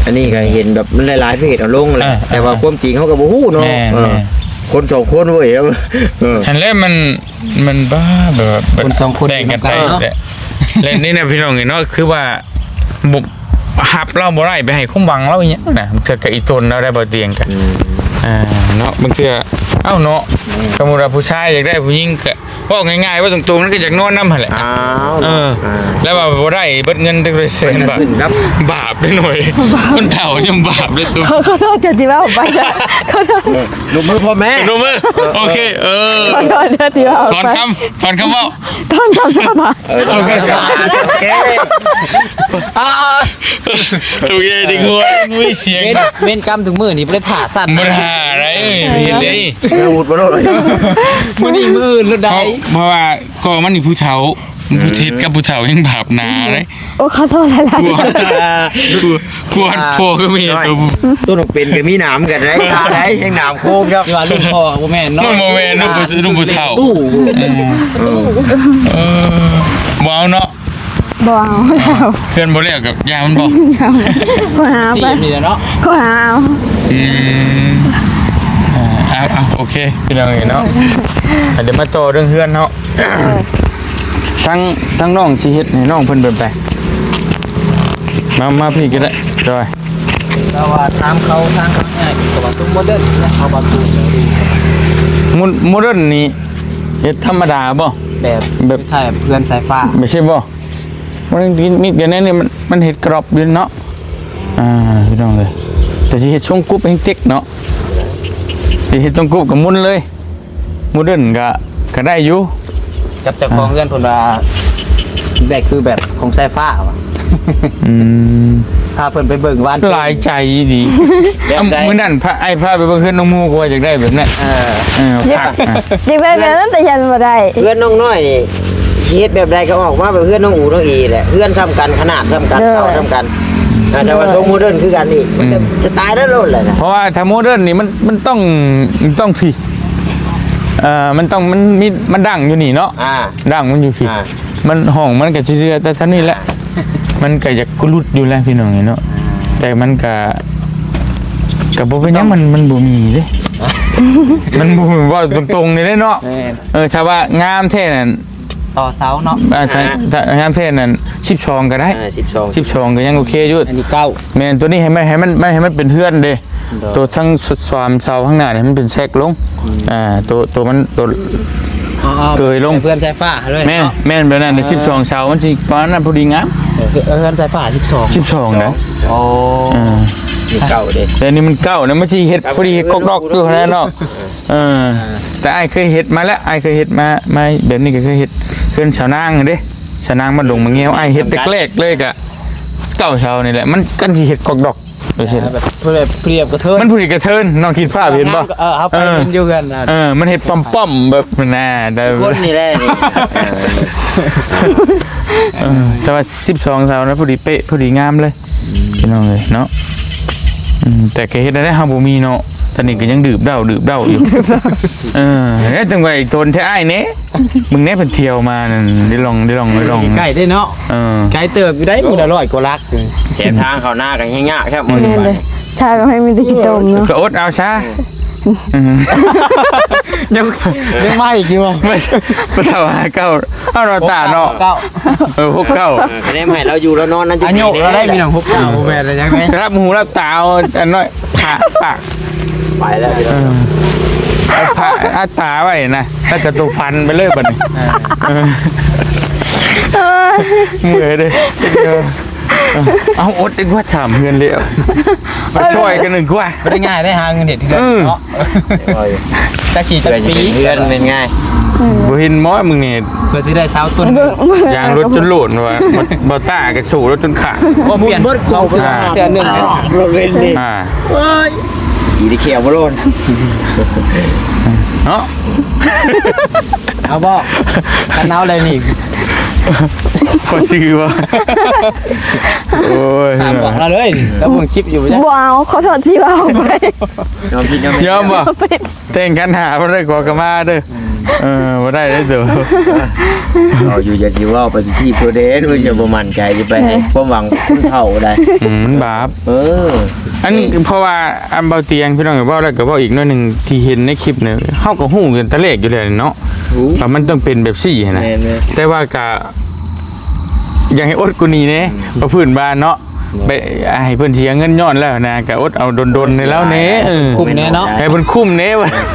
ອັນນີ້ກໍເຫັນແບບມັນຫຼາຍໆເພຈເອົາລົງແຫຼະ ເອີ ແຕ່ວ່າຄວາມຈິງເຮົາກໍບໍ່ຮູ້ເນາະ ແມ່ນ ເອີ ແມ່ນ ຄົນສອງຄົນເວີ້ຍ ເອີ ຫັ້ນແຫຼະ ມັນ ມັນບ້າ ແບບວ່າ ຄົນສອງຄົນ ແຕ່ງກັນໄປ ຢູ່ນຳກັນເນາະ ແຫຼະ ແລະນີ້ນະພີ່ນ້ອງເອີຍເນາະ ຄືວ່າ ບໍ່ ຮັບລາວບໍ່ໄດ້ ໄປໃຫ້ຄວາມຫວັງລາວອີ່ຫຍັງນະ ເທື່ອກໍອີ່ຕົນລາວໄດ້ບໍ່ຕຽງກະ ອືມ ອ່າ ເນາະ ບາງເທື່ອ ເອົ້າ ເນາະ ອືມ ສົມມຸດວ່າຜູ້ຊາຍຢາກໄດ້ຜູ້ຍິງກະ ເວົ້າງ່າຍໆ ເວົ້າຕົງໆ ມັນກໍຢາກນອນນຳຫັ້ນແຫຼະ ອ້າວ ເອີ ເນາະ ອ່າ ແລ້ວວ່າບໍ່ໄດ້ເບິດເງິນຈັກໄດ້ແສນບາດ ບາບເດ້ໜ້ອຍ ຄົນເຖົ້າຍັງບາບເດ້ ຂໍ ຂໍໂທດທີ່ເວົ້າໄປ ຂໍໂທດ ເອີ ລົງມືພໍ່ແມ່ ລົງມື ເອີ ໂອເຄ ເອີ ຂໍໂທດເດີທີ່ເວົ້າໄປ ຖອນຄຳ ຖອນຄຳເວົ້າ ຖອນຄຳສາບານ ເອີ ໂອເຄ ໂອເຄ ອ່າ ໂອເຄ ເດັກຫົວມີສຽງ ເວນ ເວນກຳທຸກມື້ນີ້ບໍ່ໄດ້ຜ່າສັ້ນ ບໍ່ໄດ້ຜ່າໄດ້ ເອີ ເຫັນເດ້ ເອີ ອູດບໍ່ໂລດ ມື້ນີ້ມື້ອື່ນໂລດໄດ໋ ເພາະ ເພາະວ່າກໍມັນນີ້ຜູ້ເຖົ້າ ເອີ ຜູ້ເຮັດກັບຜູ້ເຖົ້າແຮ່ງບາບໜ້າເດ້ ໂອ້ ຂໍໂທດຫຼາຍໆ ກວດ ກວດ ກວດ ພໍ່ກໍມີ ໂຕ ໂຕນ້ອງເປັນກໍມີໜາມກັນໄດ໋ ຕາໄດ໋ ແຮ່ງໜາມໂຄ້ງຄັບ ຊິວ່າລຸ້ນພໍ່ກໍບໍ່ແມ່ນເນາະ ມັນບໍ່ແມ່ນ ລຸ້ນຜູ້ ລຸ້ນຜູ້ເຖົ້າ ຕູ້ ເອີ ເອີ ບໍ່ເອົາເນາະ ບໍ່ເອົາ ເພື່ອນບໍ່ແລ້ວກັບຢາມັນບໍ່ ຂໍຫາໄປ ຊິມີແລ້ວເນາະ ຂໍຫາເອົາ ອືມ ເອົາ ເອົາ ໂອເຄ ພີ່ນ້ອງເອີຍເນາະ ດຽວມາຕໍ່ເລື່ອງເຮືອນເນາະ ເອີ ທາງ ທາງນ້ອງຊິເຮັດໃຫ້ນ້ອງເພິ່ນເບິ່ງໄປ ມາ ມາພີ້ກໍໄດ້ ໂດຍ ແຕ່ວ່າທາງເຂົາ ທາງເຂົາງ່າຍ ເພາະວ່າຕົວໂມເດີນເນາະ ເຂົາວ່າໂຕໂມ ໂມເດີນນີ້ ເຮັດທຳມະດາບໍ່? ແບບ ແບບ ຄ້າຍໆເຮືອນສາຍຟ້າ ແບບຊີ້ບໍ່? ມັນມີ ມີແຕ່ແນວນີ້ ມັນ ມັນເຮັດກຣອບຢູ່ເນາະ ອ່າ ພີ່ນ້ອງເອີຍ ແຕ່ຊິເຮັດຊົງກຸບແຮ່ງເຕັກເນາະ ຊິເຮັດຊົງກຸບກໍໝຸນເລີຍ ໂມເດີນກໍ ກໍໄດ້ຢູ່ ກັບເຈົ້າຂອງເຮືອນເພິ່ນວ່າ ໄດ້ຄືແບບຂອງສາຍຟ້າວ່າ ອືມ ພາເພິ່ນໄປເບິ່ງວານ ຫຼາຍໃຈດີ ແບບໃດ ມື້ນັ້ນພາ ອ້າຍພາໄປເບິ່ງເຮືອນນ້ອງໝູ ກໍວ່າຢາກໄດ້ແບບນັ້ນ ເອີ ເອີ ຢາກ ຢາກໄດ້ແບບນັ້ນ ແຕ່ຢ້ານບໍ່ໄດ້ ເຮືອນນ້ອງນ້ອຍນີ້ ຊິເຮັດແບບໃດກໍອອກມາແບບເຮືອນນ້ອງອູນ້ອງອີແຫຼະ ເຮືອນສ່ຳກັນ ຂະໜາດສ່ຳກັນ ເອີ ເສົາສ່ຳກັນ ອ່າ ແຕ່ວ່າ ເອີ ຊົງໂມເດີນຄືກັນອີກ ມັນຈະ ອືມ ສະໄຕລ໌ລະໂລດແຫຼະນະ ເພາະວ່າຖ້າໂມເດີນນີ້ ມັນ ມັນຕ້ອງ ມັນຕ້ອງພີ້ ເອີ ມັນຕ້ອງ ມັນມີ ມັນດັ້ງຢູ່ນີ້ເນາະ ອ່າ ດັ້ງມັນຢູ່ພີ້ ອ່າ ມັນ ຫ້ອງມັນກໍຊິເຫຼືອແຕ່ເທົ່ານີ້ແຫຼະ ມັນກໍຢາກກຸລຸດຢູ່ແຫຼະພີ່ນ້ອງເອີຍເນາະ ອ່າ ແຕ່ມັນກໍ ກໍບໍ່ເປັນຫຍັງ ມັນ ມັນບໍ່ມີເດ້ ມັນບໍ່ ເວົ້າຕົງໆນີ້ເດ້ເນາະ ແມ່ນ ເອີ ຖ້າວ່າງາມແທ້ນັ້ນ ຕໍ່ເສົາເນາະ ອ່າ ຖ້າ ອ່າ ຖ້າງາມແທ້ນັ້ນ ສິບສອງກໍໄດ້ ອ່າ ສິບສອງ ສິບສອງກໍຍັງໂອເຄຢູ່ ອັນນີ້ເກົ້າ ແມ່ນ ຕົວນີ້ໃຫ້ມັນ ໃຫ້ມັນ ໃຫ້ມັນເປັນເຮືອນເດ້ ໂດຍ ຕົວທັງສາມເສົາຂ້າງໜ້ານີ້ໃຫ້ມັນເປັນແຊັກລົງ ອືມ ອ່າ ຕົວ ຕົວມັນ ຕົວ ອໍ ເກີຍລົງ ເຮືອນສາຍຟ້າເລີຍ ແມ່ນ ເນາະ ແມ່ນ ແບບນັ້ນ ອ່າ ສິບສອງເສົາ ມັນຊິປະມານນັ້ນພໍດີງາມ ເອີ ເຮືອນສາຍຟ້າສິບສອງ ສິບສອງນະ ໂອ້ ເອີ ເກົ້າເດ້ ແຕ່ນີ້ມັນເກົ້ານະ ມັນຊິເຮັດພໍດີ ເຮັດກອກດອກຢູ່ຫັ້ນນະເນາະ ເອີ ອ່າ ແຕ່ອ້າຍເຄີຍເຮັດມາແລ້ວ ອ້າຍເຄີຍເຮັດມາ ມາແບບນີ້ກໍເຄີຍເຮັດ ເຮືອນສາວນາງເດ້ ສາວນາງບ້ານດົງມະແງວ ອ້າຍເຮັດແລກໆເລີຍກະເກົ້າເສົານີ້ແຫຼະ ມັນກັນຊິເຮັດກອກດອກ ແບບ ເອີ ແບບ ເພື່ອ ເພື່ອກະເທີນ ມັນຜູ້ດີກະເທີນ ນ້ອງຄິດພາບເຫັນບໍ່? ເອີ ເຮົາໄປ ເອີ ເຫັນຢູ່ເຮືອນນະ ເອີ ມັນເຮັດປ້ອມໆແບບນັ້ນນະ ແຕ່ຄົນນີ້ແຫຼະນີ້ ເອີ ເອີ ແຕ່ວ່າສິບສອງເສົານະ ພໍດີເປະ ພໍດີງາມເລີຍ ອືມ ພີ່ນ້ອງເອີຍເນາະ ອືມ ແຕ່ກະເຮັດແນວໃດເຮົາບໍ່ມີເນາະ ຕອນນີ້ກໍຍັງດື່ບເຫຼົ້າ ດື່ບເຫຼົ້າຢູ່ ເອີ ແລ້ວຈັ່ງວ່າອີ່ຕົນແທ້ອ້າຍແດ່ ເບິ່ງແດ່ເພິ່ນທ່ຽວມານັ້ນ ໄດ້ລອງ ໄດ້ລອງ ໄດ້ລອງ ໃກ້ເດ້ເນາະ ເອີ ໄກເຕີບຢູ່ໄດ໋ ມື້ລະຮ້ອຍກວ່າຫຼັກ ແຖມທາງເຂົ້ານາກໍແຮງຍາກແທ້ ອືມ ມື້ນີ້ ທາງກໍໃຫ້ມີແຕ່ຂີ້ຕົມເນາະ ກໍອົດເອົາຊະ ອືມ ອືມ ຍັງ ຍັງມາອີກຢູ່ບໍ່? ບໍ່ ບໍ່ເທົ່າຫ້າເກົ້າ ເອົາເນາະ ຕາເນາະ ຫົກເກົ້າ ເອີ ຫົກເກົ້າ ເອີ ຄະແນນໃຫ້ລາວຢູ່ລາວນອນນະ ອາຍຸລາວໄດ້ ປີນີ້ ພີ່ນ້ອງ ຫົກເກົ້າ ບໍ່ແມ່ນຫຍັງເດ້ ຮັບຫູຮັບຕາເອົາອັນນ້ອຍ ຜາກ ປາກ ໄປແລ້ວພີ່ນ້ອງ ເອີ ເອົາຜາກ ອັດຕາໄວ້ນະ ແລ້ວກໍໂຕຟັນໄປເລີຍບັດນີ້ ເອີ ເອີ ເມື່ອຍເດ້ ເອີ ເອົາ ອົດດີກວ່າ ສາມເດືອນແລ້ວ ໄປຊ່ອຍກັນດີກວ່າ ບໍ່ໄດ້ງ່າຍໄດ໋ ຫາເງິນເຮັດເຮືອນ ເອີ ເນາະ ຈັກຊິຈັກປີ ເຮືອນແມ່ນງ່າຍ ບໍ່ເຫັນໝໍ ມຶງນີ້ ເພື່ອຊິໄດ້ຊາວຕົ້ນ ເບິ່ງ ເບິ່ງ ຢາງລົດຈົນໂຫຼນວ່າ ບໍ່ ບໍ່ຕ້າກໍສູ້ລົດຈົນຂາດ ບໍ່ປ່ຽນ ເບິດເຂົາ ອ່າ ເທື່ອໜຶ່ງ ລົດເວັນນີ້ ອ່າ ໂອ້ຍ ອີໄດ້ແຂວບໍ່ໂລນ ເນາະ ເອົາບໍ່ ຄັນເອົາແລ້ວນີ້ ພໍຊື່ບໍ່ ໂອ້ຍ ຖາມບອກລາວເລີຍນີ້ ລາວເບິ່ງຄລິບຢູ່ບໍ່ ບໍ່ເອົາ ຂໍໂທດທີ່ວ່າອອກໄປ ຍອມຜິດ ຍອມຜິດ ຍອມບໍ່ ຍອມຜິດ ແຕ່ງຂັນຫ້າບໍ່ໄດ້ຂໍຂະມາເດີ ເອີ ບໍ່ໄດ້ເດີໂຕ ເວົ້າຢູ່ ຢ່າຊິເວົ້າໄປທີ່ໂຕເດ ເພິ່ນຈະບໍ່ໝັ້ນໃຈ ຢ່າໄປໃຫ້ຄວາມຫວັງຄົນເຖົ້າໄດ໋ ອືມ ມັນບາບ ເອີ ອັນ ເພາະວ່າ ອັນ ເບົາຕຽງ ພີ່ນ້ອງ ເວົ້າແລ້ວກໍເວົ້າອີກໜ້ອຍໜຶ່ງ ທີ່ເຫັນໃນຄລິບນີ້ ເຮົາກໍຮູ້ກັນແຕ່ແລກຢູ່ແລ້ວເນາະ ຮູ້ ວ່າມັນຕ້ອງເປັນແບບຊີ້ຫັ້ນນະ ແມ່ນໆ ແຕ່ວ່າກໍ ຢາກໃຫ້ອົດກວ່ານີ້ແດ່ ອືມ ເພາະພື້ນບ້ານເນາະ ແມ່ນ ໄປໃຫ້ເພິ່ນເສຍເງິນຍ້ອນແລ້ວນະ ກະອົດເອົາດົນໆໃຫ້ລາວແດ່ ເອີ ຄຸ້ມແດ່ເນາະ ໃຫ້ເພິ່ນຄຸ້ມແດ່ ເງິນນ້ອຍຫຼາຍ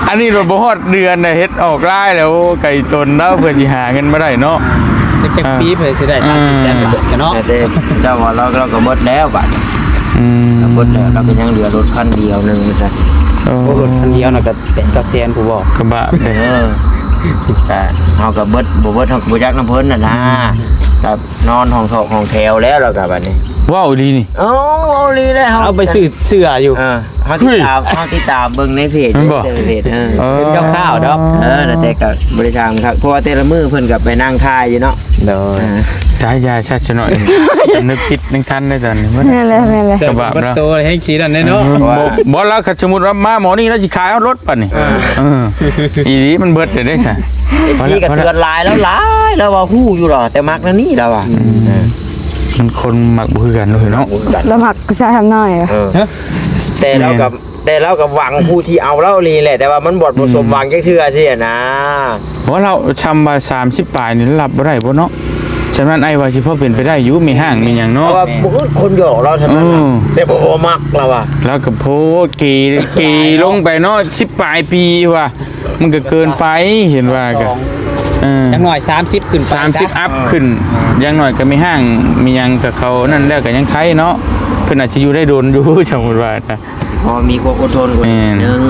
ອັນນີ້ລະບໍ່ຮອດເດືອນນະ ເຮັດອອກລາຍແລ້ວ ໂອ້ ໄກຕົນແລ້ວ ເພື່ອຊິຫາເງິນມາໄດ້ເນາະ ຈັກ ຈັກປີເພິ່ນຊິໄດ້ສາມສີ່ແສນບາດກະເນາະ ແຕ່ເຈົ້າວ່າລາວ ລາວກໍເບິດແລ້ວບາດ ອືມ ລາວເບິດແລ້ວ ລາວກໍຍັງເຫຼືອລົດຄັນດຽວໜຶ່ງວ່າຊັ້ນ ໂອ້ ໂອ້ ລົດຄັນດຽວນະກໍແປດເກົ້າແສນພຸ້ນບໍ່ ກະບະ ເອີ ກະເຮົາກໍເບິດ ບໍ່ເບິດເຮົາກໍບໍ່ຈັກນຳເພິ່ນຫັ້ນນະ ກໍ ນອນຫ້ອງຖອກຫ້ອງແຖວແລ້ວ ແລ້ວກໍບັດນີ້ ເວົ້າອີ່ຫຼີນີ້ ເອົາ ເວົ້າອີ່ຫຼີແລ້ວ ເຮົາ ເອົາໄປຊື້ເສື້ອຢູ່ ເອີ ເຮົາຕິດຕາມ ເຮົາຕິດຕາມເບິ່ງໃນເພຈ ແມ່ນບໍ່ ເພຈ ເອີ ເອີ ເຫັນຄ່າວໆດອກ ເອີ ແຕ່ກໍບໍ່ໄດ້ຖາມຄັກ ເພາະວ່າແຕ່ລະມື້ເພິ່ນກໍໄປນັ່ງຖ່າຍຢູ່ເນາະ ໂດຍ ອ່າ ຕາຍ ຢ່າຊະຊະໜ້ອຍ ສຳນຶກຜິດຍັງທັນໄດ້ຕອນນີ້ ແມ່ນແຫຼະ ແມ່ນແຫຼະ ກະບາບເນາະ ໂຕແຮງຂີ້ນັ້ນເດ້ເນາະ ເອີ ບໍ່ ບໍ່ ລາວຄັນສົມມຸດວ່າມາໝໍນີ້ລາວຊິຂາຍເອົາລົດ ປານນີ້ ເອີ ເອີ ອີ່ຫຼີມັນເບິດແລ້ວເດ້ຊະ ເອັຟຊີກໍເຕືອນຫຼາຍແລ້ວ ຫຼາຍແລ້ວວ່າຮູ້ຢູ່ດອກ ແຕ່ມັກແນວນີ້ລາວວ່າ ອືມ ເອີ ມັນຄົນມັກບໍ່ຄືກັນເນາະ ບໍ່ຄືກັນ ລາວມັກຜູ້ຊາຍທຳນ້ອຍ ເອີ ແຕ່ລາວກໍ ແມ່ນ ແຕ່ລາວກໍຫວັງຜູ້ທີ່ເອົາລາວນີ້ແຫຼະ ແຕ່ວ່າມັນບໍ່ ອືມ ສົມຫວັງຈັກເທື່ອຊີ້ນະ ບໍ່ ລາວຊ່ຳວ່າສາມສິບປາຍນີ້ລາວຮັບບໍ່ໄດ້ບໍ່ເນາະ ສະນັ້ນອ້າຍວ່າຊິພໍເປັນໄປໄດ້ຢູ່ ແມ່ຮ້າງແມ່ຫຍັງເນາະ ເພາະວ່າບໍ່ອຶດຄົນຢອກລາວເທົ່ານັ້ນ ເອີ ແຕ່ບໍ່ ບໍ່ມັກລາວວ່າ ລາວກໍໂພເກ ເກລົງໄປເນາະ ສິບປາຍປີວ່າ ມັນກໍເກີນໄປ ເຫັນວ່າກໍ ເອີ ຢ່າງໜ້ອຍສາມສິບຂຶ້ນໄປ ສາມສິບອັບຂຶ້ນ ຢ່າງໜ້ອຍກໍແມ່ຮ້າງແມ່ຫຍັງກໍເຂົານັ້ນແລ້ວກໍຍັງໄຄເນາະ ເພິ່ນອາດຊິຢູ່ໄດ້ດົນຢູ່ ສົມມຸດວ່າ ພໍມີຄວາມອົດທົນກວ່າ ແມ່ນ ໜຶ່ງ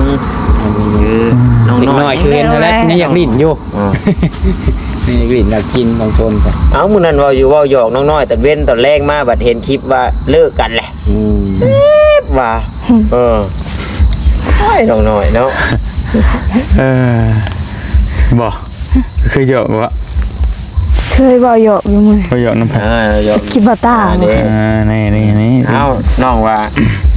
ຄື ອືມ ນ້ອງນ້ອຍ ຄືເຫັນແລ້ວຍັງຢາກຫຼິ້ນຢູ່ ເອີ ຍັງຢາກຫຼິ້ນຢາກກິນຂອງຄົນ ເອົ້າ ມື້ນັ້ນເວົ້າຢູ່ເວົ້າຫຍອກນ້ອງນ້ອຍ ຕອນເວັນຕອນແລງມາບັດເຫັນຄລິບວ່າເລີກກັນແຫຼະ ອືມ ວ່າ ເອີ ໂອ້ຍ ນ້ອງນ້ອຍເນາະ ເອີ ບໍ່ ເຄີຍຫຍອກບໍ່ ເຄີຍເວົ້າຫຍອກຢູ່ມື້ ເວົ້າຫຍອກນຳໃຜ ອ່າ ຫຍອກ ຄິດບໍ່ຕາ ອ່າ ນີ້ ອ່າ ນີ້ໆໆ ເອົ້າ ນ້ອງວ່າ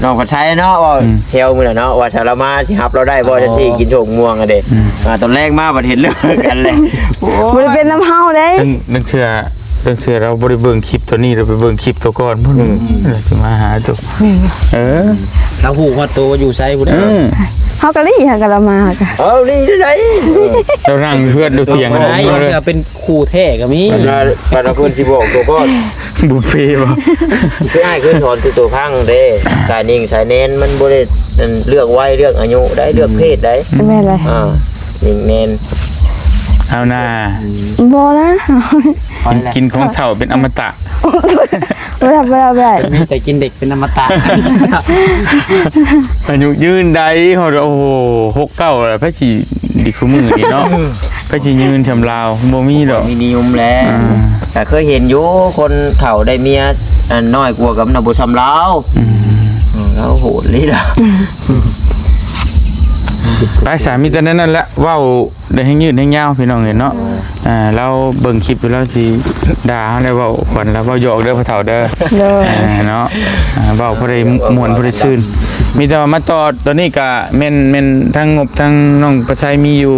ນ້ອງພັດໄຊເນາະ ເວົ້າ ອືມ ແຊວມື້ນັ້ນເນາະ ວ່າຖ້າລາວມາຊິຮັບລາວໄດ້ບໍ່ ອໍ ຈັ່ງຊີ້ ກິນໂຊກມ່ວງຫັ້ນເດ້ ອືມ ອ່າ ຕອນແລງມາບັດເຫັນເລີກກັນແຫຼະ ໂອ້ຍ ບໍ່ໄດ້ເປັນນຳເຮົາເດ້ ເຖິງ ເຖິງເທື່ອ ເຖິງເທື່ອລາວບໍ່ໄດ້ເບິ່ງຄລິບໂຕນີ້ ລາວໄປເບິ່ງຄລິບໂຕກ່ອນພຸ້ນ ອືມ ລາວຈະມາຫາໂຕ ແມ່ນບໍ່ ເອີ ລາວຮູ້ຮອດໂຕວ່າຢູ່ໃສພຸ້ນ ເອີ ເຮົາກໍລີ້ ເຮົາກໍລະມາ ເຮົາກໍ ເອົາລີ້ໄດ້ໃດ ເອີ ລາວນັ່ງເຮືອນຢູ່ຖຽງ ເຮົາເປັນ ຄູ່ແທ້ກໍມີ ເພິ່ນວ່າ ເພິ່ນວ່າເພິ່ນຊິບອກຕົວກ່ອນ ບຸບເພບໍ່ ຄືອ້າຍເຄີຍສອນຕົວໆພັງເດ້ ສາຍນິ່ງສາຍແນນມັນບໍ່ໄດ້ ອັນ ເລືອກໄວເລືອກອາຍຸໄດ້ ເລືອກເພດໄດ້ ແມ່ນແຫຼະ ອ່າ ຍິງແນນ ເອົາໜ້າ ບໍ່ນະ ກິນ ກິນຂອງເຖົ້າເປັນອະມະຕະ ບໍ່ໄດ້ ບໍ່ໄດ້ ບໍ່ໄດ້ ມີແຕ່ກິນເດັກເປັນອະມະຕະ ອາຍຸຍືນໄດ໋ ເຮົາ ໂອ້ໂຫ ຫົກເກົ້າແລ້ວ ໃຜຊິ ດີຄືມື້ນີ້ເນາະ ໃຜຊິຍືນຊ່ຳລາວ ບໍ່ມີດອກ ມີນິຍົມແຫຼະ ອ່າ ກໍເຄີຍເຫັນຢູ່ ຄົນເຖົ້າໄດ້ເມຍ ອັນ ນ້ອຍກວ່າກໍມັນນະບໍ່ຊ່ຳລາວ ອືມ ອືມ ລາວໂຫດເລີຍລະ ໄປສາ ມີແຕ່ແນວນັ້ນແຫຼະ ເວົ້າໄດ້ແຮງຍືດແຮງຍາວ ພີ່ນ້ອງເອີຍເນາະ ອ່າ ລາວເບິ່ງຄລິບຢູ່ ລາວຊິດ່າເຮົາ ແລ້ວເວົ້າຂວັນ ລາວເວົ້າຫຍອກເດີ ພໍ່ເຖົ້າເດີ ໂດຍ ອ່າ ເນາະ ອ່າ ເວົ້າພໍໄດ້ມ່ວນ ພໍໄດ້ຊື່ນ ມີແຕ່ວ່າມາຕໍ່ ຕອນນີ້ກະແມ່ນ ແມ່ນທັງງົບ ທັງນ້ອງປະໄຊມີຢູ່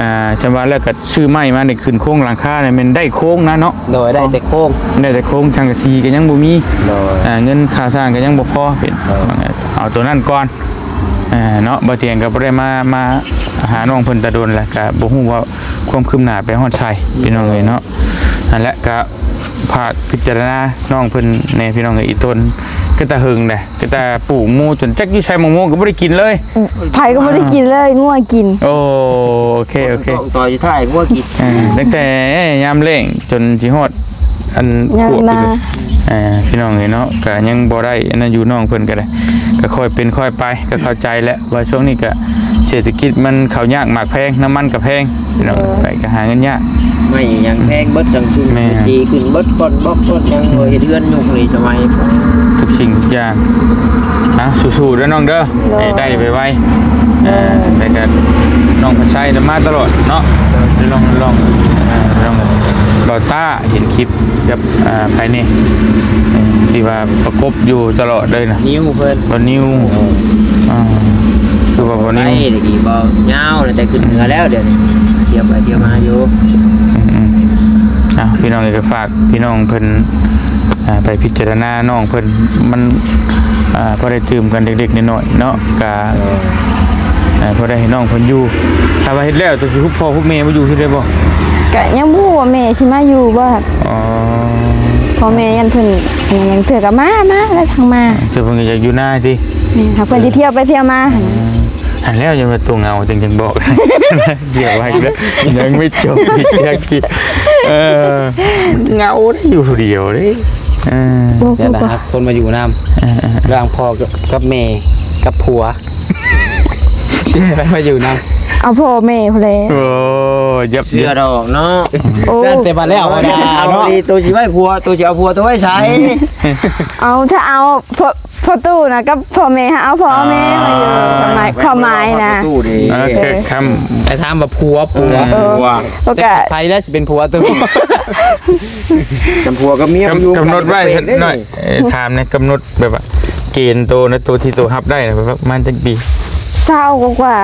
ອ່າ ຈຳວ່າແລ້ວກະຊື້ໄມ້ມານີ້ ຂຶ້ນໂຄງຫຼັງຄານີ້ແມ່ນໄດ້ໂຄງນະເນາະ ໂດຍ ໄດ້ແຕ່ໂຄງ ໄດ້ແຕ່ໂຄງ ສັງກະສີກະຍັງບໍ່ມີ ໂດຍ ອ່າ ເງິນຄ່າສ້າງກະຍັງບໍ່ພໍ ເປັນ ໂດຍ ເອົາໂຕນັ້ນກ່ອນ ອ່າ ເນາະ ບໍ່ຕຽງກະບໍ່ໄດ້ມາ ມາຫານ້ອງເພິ່ນແຕ່ດົນແລ້ວ ກະບໍ່ຮູ້ວ່າຄວາມຄືບໜ້າໄປຮອດໃສ ພີ່ນ້ອງເອີຍເນາະ ນັ້ນແຫຼະ ກະຝາກພິຈາລະນານ້ອງເພິ່ນແດ່ ພີ່ນ້ອງເອີຍ ອີ່ຕົນ ກະຕາເຫິງແດ່ ກະຕາປູກໝູ່ ຈົນຈັກຢູ່ໃສ ໝາກໝູ່ກໍບໍ່ໄດ້ກິນເລີຍ ໃຜກໍບໍ່ໄດ້ກິນເລີຍ ງົວກິນ ໂອ້ ໂອເຄ ໂອເຄ ຕ້ອງຕໍ່ຢູ່ທ້າຍງົວກິນ ເອີ ຕັ້ງແຕ່ຍາມແລ້ງຈົນຊິຮອດ ອັນ ຍາມນາ ຂວບຢູ່ ເອີ ພີ່ນ້ອງເອີຍເນາະ ກະຍັງບໍ່ໄດ້ອັນນັ້ນຢູ່ ນ້ອງເພິ່ນກະໄດ້ ກະຄ່ອຍເປັນຄ່ອຍໄປ ກະເຂົ້າໃຈແຫຼະ ວ່າຊ່ວງນີ້ກະ ເສດຖະກິດມັນເຂົ້າຍາກໝາກແພງ ນ້ຳມັນກໍແພງ ພີ່ນ້ອງ ໂດຍ ໄປກໍຫາເງິນຍາກ ໄມ້ຫຍັງແພງເບິດ ສັງຊຸງ ແມ່ນ ສີຂຶ້ນເບິດ ກ້ອນບລັອກກ້ອນຫຍັງ ໂອ້ຍ ເຮັດເຮືອນຍຸກນີ້ສະໄໝ ທຸກສິ່ງທຸກຢ່າງ ເອົາ ສູ້ໆເດີນ້ອງເດີ ໂດຍ ໃຫ້ໄດ້ໄວໆ ເອີ ແລ້ວກໍນ້ອງພັດໄຊນຳມາຕະຫຼອດເນາະ ລອງ ລອງ ເອີ ລອງ ບ່າວຕ້າເຫັນຄລິບ ກັບ ອ່າ ໃຜນີ້ ທີ່ວ່າປະກົບຢູ່ຕະຫຼອດເລີຍນະ ນິວເພິ່ນ ບ່າວນິວ ເອີ ອ່າ ຄືວ່າບ່າວນິວ ໄປນີ້ບໍ່ຍາວ ແຕ່ຂຶ້ນເໜືອແລ້ວ ດຽວນີ້ ທ່ຽວໄປທ່ຽວມາຢູ່ ອືມໆ ອ່ະ ພີ່ນ້ອງເອີຍ ກໍຝາກພີ່ນ້ອງເພິ່ນ ອ່າ ໄປພິຈາລະນານ້ອງເພິ່ນ ມັນ ອ່າ ພໍໄດ້ຕື່ມກັນເລັກໆນ້ອຍໆເນາະ ກະ ເອີ ເອີ ພໍໄດ້ໃຫ້ນ້ອງເພິ່ນຢູ່ ຖ້າວ່າເຮັດແລ້ວ ໂຕຊິຮຸບພໍ່ຮຸບແມ່ມາຢູ່ພີ້ໄດ້ບໍ່? ກະຍັງບໍ່ຮູ້ວ່າແມ່ຊິມາຢູ່ບໍ່ ອໍ ພໍ່ແມ່ຢ້ານເພິ່ນ ອັນນັ້ນ ເທື່ອກໍມາ ມາແລ້ວທາງມາ ເທື່ອເພິ່ນກໍຢາກຢູ່ນາຕິ ແມ່ນ ຫາກເພິ່ນຊິທ່ຽວໄປທ່ຽວມາ ເອີ ຫັ້ນນະ ຫັ້ນແລ້ວ ຢ່າມາຕົວເຫງົາ ຈັ່ງ ຈັ່ງບອກ ດຽວໄວ້ເດີ ຍັງໄມ່ຈົບອີກ ເອີ ເຫງົາເດ້ ຢູ່ຜູ້ດຽວເດ້ ເອີ ບໍ່ ບໍ່ ບໍ່ ຢາກໄດ້ຮັກຄົນມາຢູ່ນຳ ເອີໆໆ ລະຫວ່າງພໍ່ກັບ ກັບແມ່ກັບຜົວ ຊິໃຫ້ໃຜມາຢູ່ນຳ ເອົາພໍ່ແມ່ພຸ້ນແຫຼະ ໂອ້ ຢ່າ ເຊື່ອດອກເນາະ ໂອ້ ຢ້ານແຕ່ວ່າແລ້ວ ເອົາ ເອົາ ເນາະ ດີ ໂຕຊິໄວ້ຜົວ ໂຕຊິເອົາຜົວ ໂຕໄວ້ໃສ ເອົາ ຖ້າເອົາ ພໍ່ຕູ້ນະກັບພໍ່ແມ່ ເອົາພໍ່ແມ່ມາຢູ່ ອ່າ ຄວາມໝາຍ ຄວາມໝາຍນະ ພໍ່ຕູ້ດີ ເອີ ຄືຄຳ ໄປຖາມວ່າຜົວ ຜົວ ເອີ ຜົວ ແລ້ວກະ ໃຜແລ້ວຊິເປັນຜົວໂຕ ກັບຜົວກັບເມຍ ກຳ ຢູ່ ກຳນົດໄວ້ ກັນ ໜ້ອຍ ເອີ ຖາມແດ່ ກຳນົດແບບວ່າ ເກນໂຕນະ ໂຕທີ່ໂຕຮັບໄດ້ນະ ປະມານຈັກປີ? ຊາວກວ່າ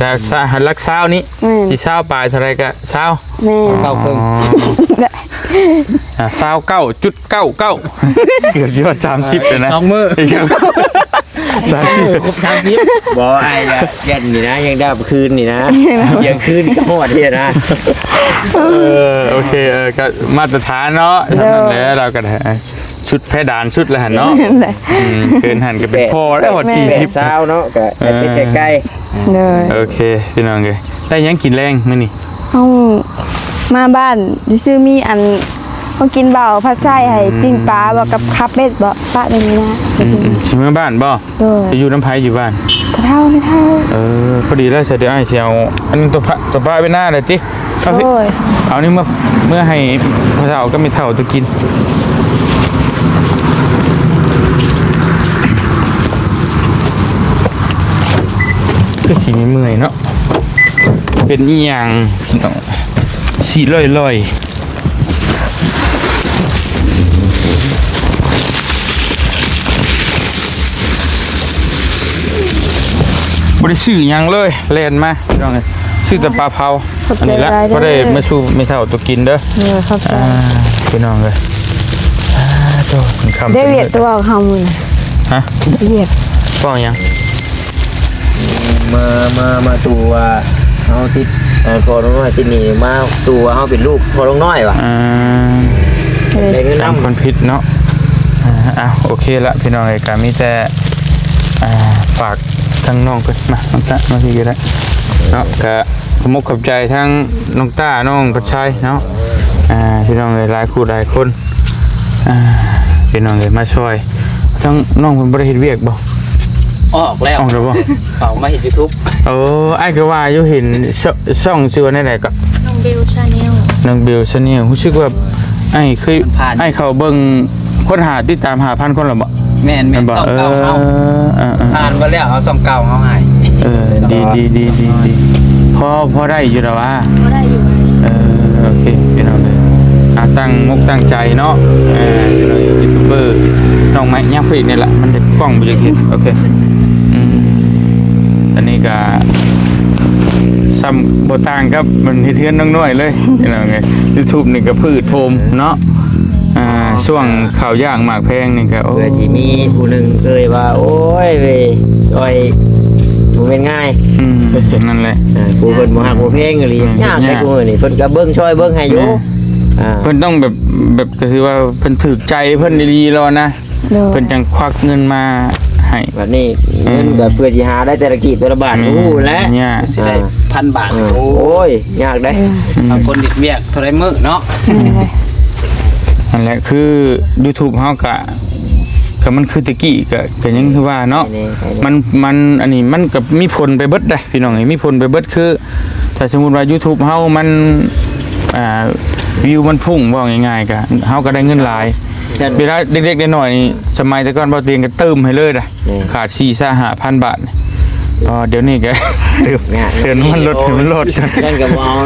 ໆ ຫຼັກຊາວນີ້ ແມ່ນ ຊິຊາວປາຍເທົ່າໃດກະຊາວ ແມ່ນ ເກົ້າເຄິ່ງ ອໍ ອ່າ ຊາວເກົ້າຈຸດເກົ້າເກົ້າ ເກືອບຊິຮອດສາມສິບແລ້ວນະ ສອງມື້ ສາມສິບ ເອີ ຄົບສາມສິບ ບໍ່ ອ້າຍກະຢ້ານນີ້ນະ ຍັງໄດ້ຄືນນີ້ນະ ທ່ຽງຄືນກໍຮອດນີ້ນະ ເອີ ໂອເຄ ເອີ ກໍມາດຕະຖານເນາະ ໂດຍ ນັ້ນແຫຼະ ລາວກໍໄດ້ ສຸດເພດານສຸດແລ້ວຫັ້ນເນາະ ແມ່ນແຫຼະ ອືມ ເກີນຫັ້ນກໍເປັນພໍ່ແລ້ວ ຮອດສີ່ສິບ ຊາວເນາະ ກໍໄດ້ໄປໃກ້ໆ ໂດຍ ໂອເຄ ພີ່ນ້ອງເອີຍ ໄດ້ຫຍັງກິນແລງມື້ນີ້? ເຮົາມາບ້ານຊື່ໆ ມີອັນ ເຮົາກິນເບົາ ຜັດໄຊ ໃຫ້ ອືມ ປີ້ງປາບໍ ກັບຄາເປັດບໍ ປະແບບນີ້ນະ ອືມໆ ຊິເມືອບ້ານບໍ? ໂດຍ ໄປຢູ່ນຳໃຜຢູ່ບ້ານ? ພໍ່ເຖົ້າແມ່ເຖົ້າ ເອີ ພໍດີແລ້ວ ສະດຽວອ້າຍຊິເອົາອັນນີ້ຕົວພະ ຕົວປະໄວ້ໜ້າໄດ້ຕິ? ເອົາ ໂອ້ຍ ເອົານີ້ເມືອ ເມືອໃຫ້ພໍ່ເຖົ້າກັບແມ່ເຖົ້າໂຕກິນ ຄືຊິເມື່ອຍເນາະ ເປັນອີ່ຫຍັງພີ່ນ້ອງ ສີລ່ອຍໆ ບໍ່ໄດ້ຊື້ຫຍັງເລີຍ ແລ່ນມາ ພີ່ນ້ອງເອີຍ ຊື້ແຕ່ປາເຜົາ ຂອບໃຈ ອັນນີ້ລະ ຫຼາຍເດີ ພໍໄດ້ມາສູ່ແມ່ເຖົ້າໂຕກິນເດີ ເອີ ຂອບໃຈ ອ່າ ພີ່ນ້ອງເອີຍ ອ່າ ໂຕ ຄ່ຳ ໄດ້ວຽກຕົວເຮົາມື້ນີ້ ຮະ ວຽກ ເວົ້າຫຍັງ? ມາ ມາ ມາຕູ້ວ່າເຮົາຕິດ ເອີ ພໍ່ນ້ອງນ້ອຍ ຕິດໜີ້ມາຕູ້ວ່າເຮົາເປັນລູກພໍ່ນ້ອງນ້ອຍວ່າ ອ່າ ເອີ ໄດ້ເງິນນຳ ການຄົນຜິດເນາະ ອ່າ ອ່ະ ໂອເຄລະ ພີ່ນ້ອງເອີຍ ກະມີແຕ່ ອ່າ ຝາກທາງນ້ອງເພິ່ນ ມາ ນ້ອງຕະ ມາພີ້ກໍໄດ້ເນາະ ກະ ຂອບອົກຂອບໃຈທັງນ້ອງຕ້າ ນ້ອງພັດໄຊເນາະ ອ່າ ພີ່ນ້ອງເອີຍ ຫຼາຍຄູ່ຫຼາຍຄົນ ອ່າ ພີ່ນ້ອງເອີຍ ມາຊ່ອຍ ທັງນ້ອງເພິ່ນບໍ່ໄດ້ເຮັດວຽກບໍ່? ອອກແລ້ວ ອອກແລ້ວບໍ່? ອອກມາເຮັດ YouTube ໂອ້ ອ້າຍກໍວ່າຢູ່ ເຫັນ ຊ- ຊ່ອງຊື່ວ່າແນວໃດກໍ? ນ້ອງເບວ Channel ນ້ອງເບວ Channel ຮູ້ສຶກວ່າອ້າຍເຄີຍ ຜ່ານໆ ອ້າຍເຂົ້າເບິ່ງ ຄົນຫາ ຕິດຕາມຫ້າພັນຄົນແລ້ວບໍ່? ແມ່ນໆ ແມ່ນບໍ່? ຊ່ອງເກົ່າເຮົາ ເອີ ເອີ ເອີ ຜ່ານໝົດແລ້ວ ເອົາຊ່ອງເກົ່າເຮົາໃຫ້ ເອີ ເອີ ດີໆໆໆ ພໍ ພໍໄດ້ຢູ່ດອກວ່າ ພໍໄດ້ຢູ່ ເອີ ໂອເຄ ພີ່ນ້ອງເອີຍ ອ່າ ຕັ້ງມົກຕັ້ງໃຈເນາະ ເອີ ພີ່ນ້ອງຢູທູບເບີ ນ້ອງໃໝ່ ຍັບຂຶ້ນອີກນີ້ລະ ມັນຈະກ້ອງບໍ່ຢາກເຫັນ ໂອເຄ ອືມ ອັນນີ້ກະ ສ່ຳບໍ່ຕ່າງກັບມັນເຮັດເຮືອນນ້ອງນ້ອຍເລີຍ ພີ່ນ້ອງເອີຍ ຢູທູບນີ້ກໍພືດໂພມເນາະ ອ່າ ຊ່ວງເຂົ້າຢາກໝາກແພງນີ້ກໍ ໂອ້ ເພື່ອຊິມີຜູ້ໜຶ່ງເອີຍວ່າ ໂອ້ຍເວີຍ ຊ່ອຍ ບໍ່ແມ່ນງ່າຍ ອືມ ນັ້ນແຫຼະ ອ່າ ຜູ້ເພິ່ນບໍ່ຮັກບໍ່ແພງອີ່ຫຼີ ອືມ ຍາກເດ້ ຍາກ ຜູ້ນີ້ ເພິ່ນກໍເບິ່ງຊ່ອຍເບິ່ງໃຫ້ຢູ່ ແມ່ນ ອ່າ ເພິ່ນຕ້ອງແບບ ແບບ ກໍຄືວ່າເພິ່ນຖືກໃຈເພິ່ນອີ່ຫຼີແລ້ວນະ ໂດຍ ເພິ່ນຈັ່ງຄວັກເງິນມາໃຫ້ ບັດນີ້ ອືມ ເງິນກໍເພື່ອຊິຫາໄດ້ແຕ່ລະກີບແຕ່ລະບາດ ແມ່ນ ຮູ້ແຫຼະ ຍາກ ຊິໄດ້ ອ່າ ພັນບາດ ອ່າ ໂອ້ ໂອ້ຍ ຍາກເດ້ ອືມ ບາງຄົນເຮັດວຽກເທົ່າໃດມື້ເນາະ ແມ່ນ ນັ້ນແຫຼະ ຄືຢູທູບເຮົາກະ ກໍມັນຄືແຕ່ກີ້ ກໍ ກໍຍັງຄືວ່າເນາະ ແມ່ນໆ ມັນ ມັນ ອັນນີ້ມັນກໍມີຜົນໄປເບິດເດ້ພີ່ນ້ອງເອີຍ ມີຜົນໄປເບິດ ຄືຖ້າສົມມຸດວ່າ YouTube ເຮົາມັນ ອ່າ ວິວມັນພຸ່ງ ເວົ້າງ່າຍໆ ກໍເຮົາກໍໄດ້ເງິນຫຼາຍ ເວລາເດັກໆນ້ອຍໆນີ້ ສະໄໝແຕ່ກ່ອນບໍ່ຕຽງກໍຕື່ມໃຫ້ເລີຍເດ້ ແມ່ນ ຂາດສີ່ ຫ້າພັນບາດ ອໍ ດຽວນີ້ກໍ ເຕີມ ເຕີມນ້ຳມັນລົດໃຫ້ມັນໂລດ ຊັ້ນກໍບໍ່ເອົາ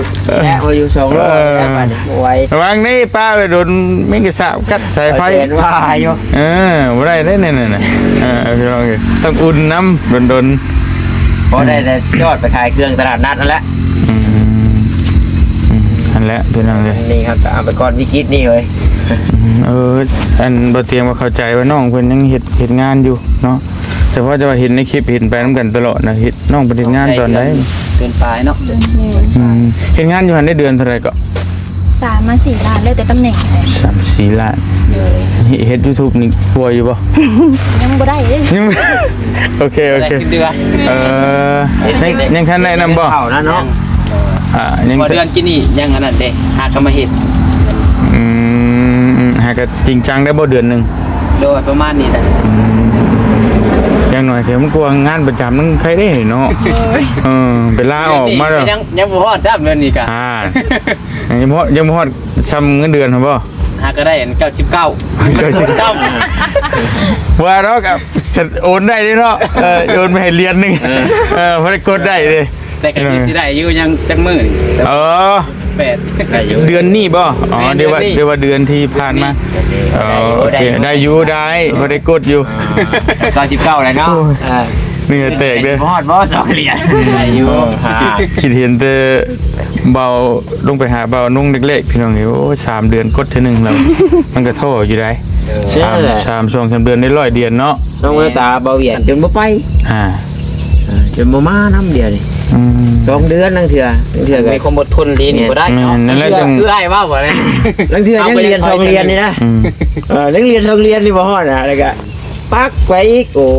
ແລ້ວ ເອົາຢູ່ສອງໂລແລ້ວບາດນີ້ ບໍ່ໄຫວ ວາງນີ້ປ້າໄປດົນ ມີກະສາບກັດສາຍໄຟ ເຫັນວ່າຢູ່ ເອີ ບໍ່ໄດ້ເດ້ນັ້ນນະ ເອີ ພີ່ນ້ອງເອີຍ ຕ້ອງອຸ່ນນຳດົນໆ ພໍໄດ້ແຕ່ຈອດໄປຂາຍເຄື່ອງຕະຫຼາດນັດຫັ້ນແຫຼະ ອືມ ຫັ້ນແຫຼະພີ່ນ້ອງເອີຍ ນີ້ເຮົາກໍເອົາໄປກ່ອນວິກິດນີ້ເອີຍ ເອີ ອັນບໍ່ຕຽງວ່າເຂົ້າໃຈວ່ານ້ອງເພິ່ນຍັງເຮັດ ເຮັດງານຢູ່ເນາະ ສະເພາະແຕ່ວ່າເຫັນໃນຄລິບ ເຫັນໄປນຳກັນຕະຫຼອດນະ ເຮັດ ນ້ອງໄປເຮັດງານຕອນໃດ? ເດືອນປາຍເນາະ ອືມ ເຮັດງານຢູ່ຫັ້ນໄດ້ເດືອນເທົ່າໃດເກາະ? ສາມມາສີ່ລ້ານ ແລ້ວແຕ່ຕຳແໜ່ງ ສາມສີ່ລ້ານ ໂດຍ ເຮັດ YouTube ນີ້ປົວຢູ່ບໍ່? ຍັງບໍ່ໄດ້ເດ້ ຍັງ ໂອເຄ ໂອເຄ ເດືອນ ເອີ ຍັງ ຍັງທັນໄດ້ນຳບໍ່? ເຂົ້ານະເນາະ ອ່າ ຍັງ ເດືອນກີ້ນີ້ຍັງອັນນັ້ນເດ້ ຫາກໍມາເຮັດ ອືມ ຫາກໍຈິງຈັງໄດ້ບໍ່ເດືອນໜຶ່ງ? ໂດຍ ປະມານນີ້ແຫຼະ ອືມ ຢ່າງໜ້ອຍກໍມັນກວ່າງານປະຈຳ ມັນໃຄເດ້ເນາະ ເອີ ໄປລາອອກມາແລ້ວ ຍັງ ຍັງບໍ່ຮອດຊ້ຳເດືອນນີ້ກະ ອ່າ ຍັງບໍ່ຮອດ ຍັງບໍ່ຮອດຊ້ຳເງິນເດືອນຫັ້ນບໍ່? ຫາກໍໄດ້ອັນເກົ້າສິບເກົ້າ ເກົ້າສິບ ຊ້ຳ ວ່າດອກ ໂອນໄດ້ເດ້ເນາະ ເອີ ໂອນໄປໃຫ້ຫຼຽນໜຶ່ງ ເອີ ພໍໄດ້ກົດໄດ້ເດ້ ແຕ່ກໍຄືຊິໄດ້ຢູ່ ຍັງຈັກມື້ນີ້ ເອີ ແປດ ໄດ້ຢູ່ ເດືອນນີ້ບໍ່? ອໍ ແມ່ນ ເດືອນນີ້ ຫຼືວ່າເດືອນທີ່ຜ່ານມາ ໂອເຄ ໄດ້ຢູ່ ໄດ້ ພໍໄດ້ກົດຢູ່ ອ່າ ເກົ້າສິບເກົ້າແລ້ວເນາະ ໂອ້ຍ ເອີ ເໜື່ອແຕກເດີ ບໍ່ຮອດບໍ່ ສອງຫຼຽນ ໄດ້ຢູ່ ຄິດເຫັນແຕ່ເບົາ ລົງໄປຫາເບົານຸ່ງເລັກໆ ພີ່ນ້ອງເອີຍ ໂອ້ຍ ສາມເດືອນກົດເທື່ອໜຶ່ງແລ້ວ ມັນກໍທໍ້ຢູ່ໃດ ເອີ ສາມ ສາມ ສອງສາມເດືອນໄດ້ຮ້ອຍຫຼຽນເນາະ ນ້ອງແວວຕາ ເບົາຫວຽນຈົນບໍ່ໄປ ອ່າ ຈົນບໍ່ມານຳດຽວນີ້ ອືມ ສອງເດືອນ ລາງເທື່ອ ລາງເທື່ອກໍມີຄວາມອົດທົນລີ້ນີ້ບໍ່ໄດ້ເນາະ ແມ່ນ ນັ້ນແຫຼະ ຄື ຄືອ້າຍເວົ້າຫັ້ນແຫຼະ ລາງເທື່ອຍັງຫຼຽນສອງຫຼຽນນີ້ນະ ອືມ ເອີ ຍັງຫຼຽນສອງຫຼຽນນີ້ບໍ່ຮອດນະ ແລ້ວກໍປັກໄປອີກ ໂອ້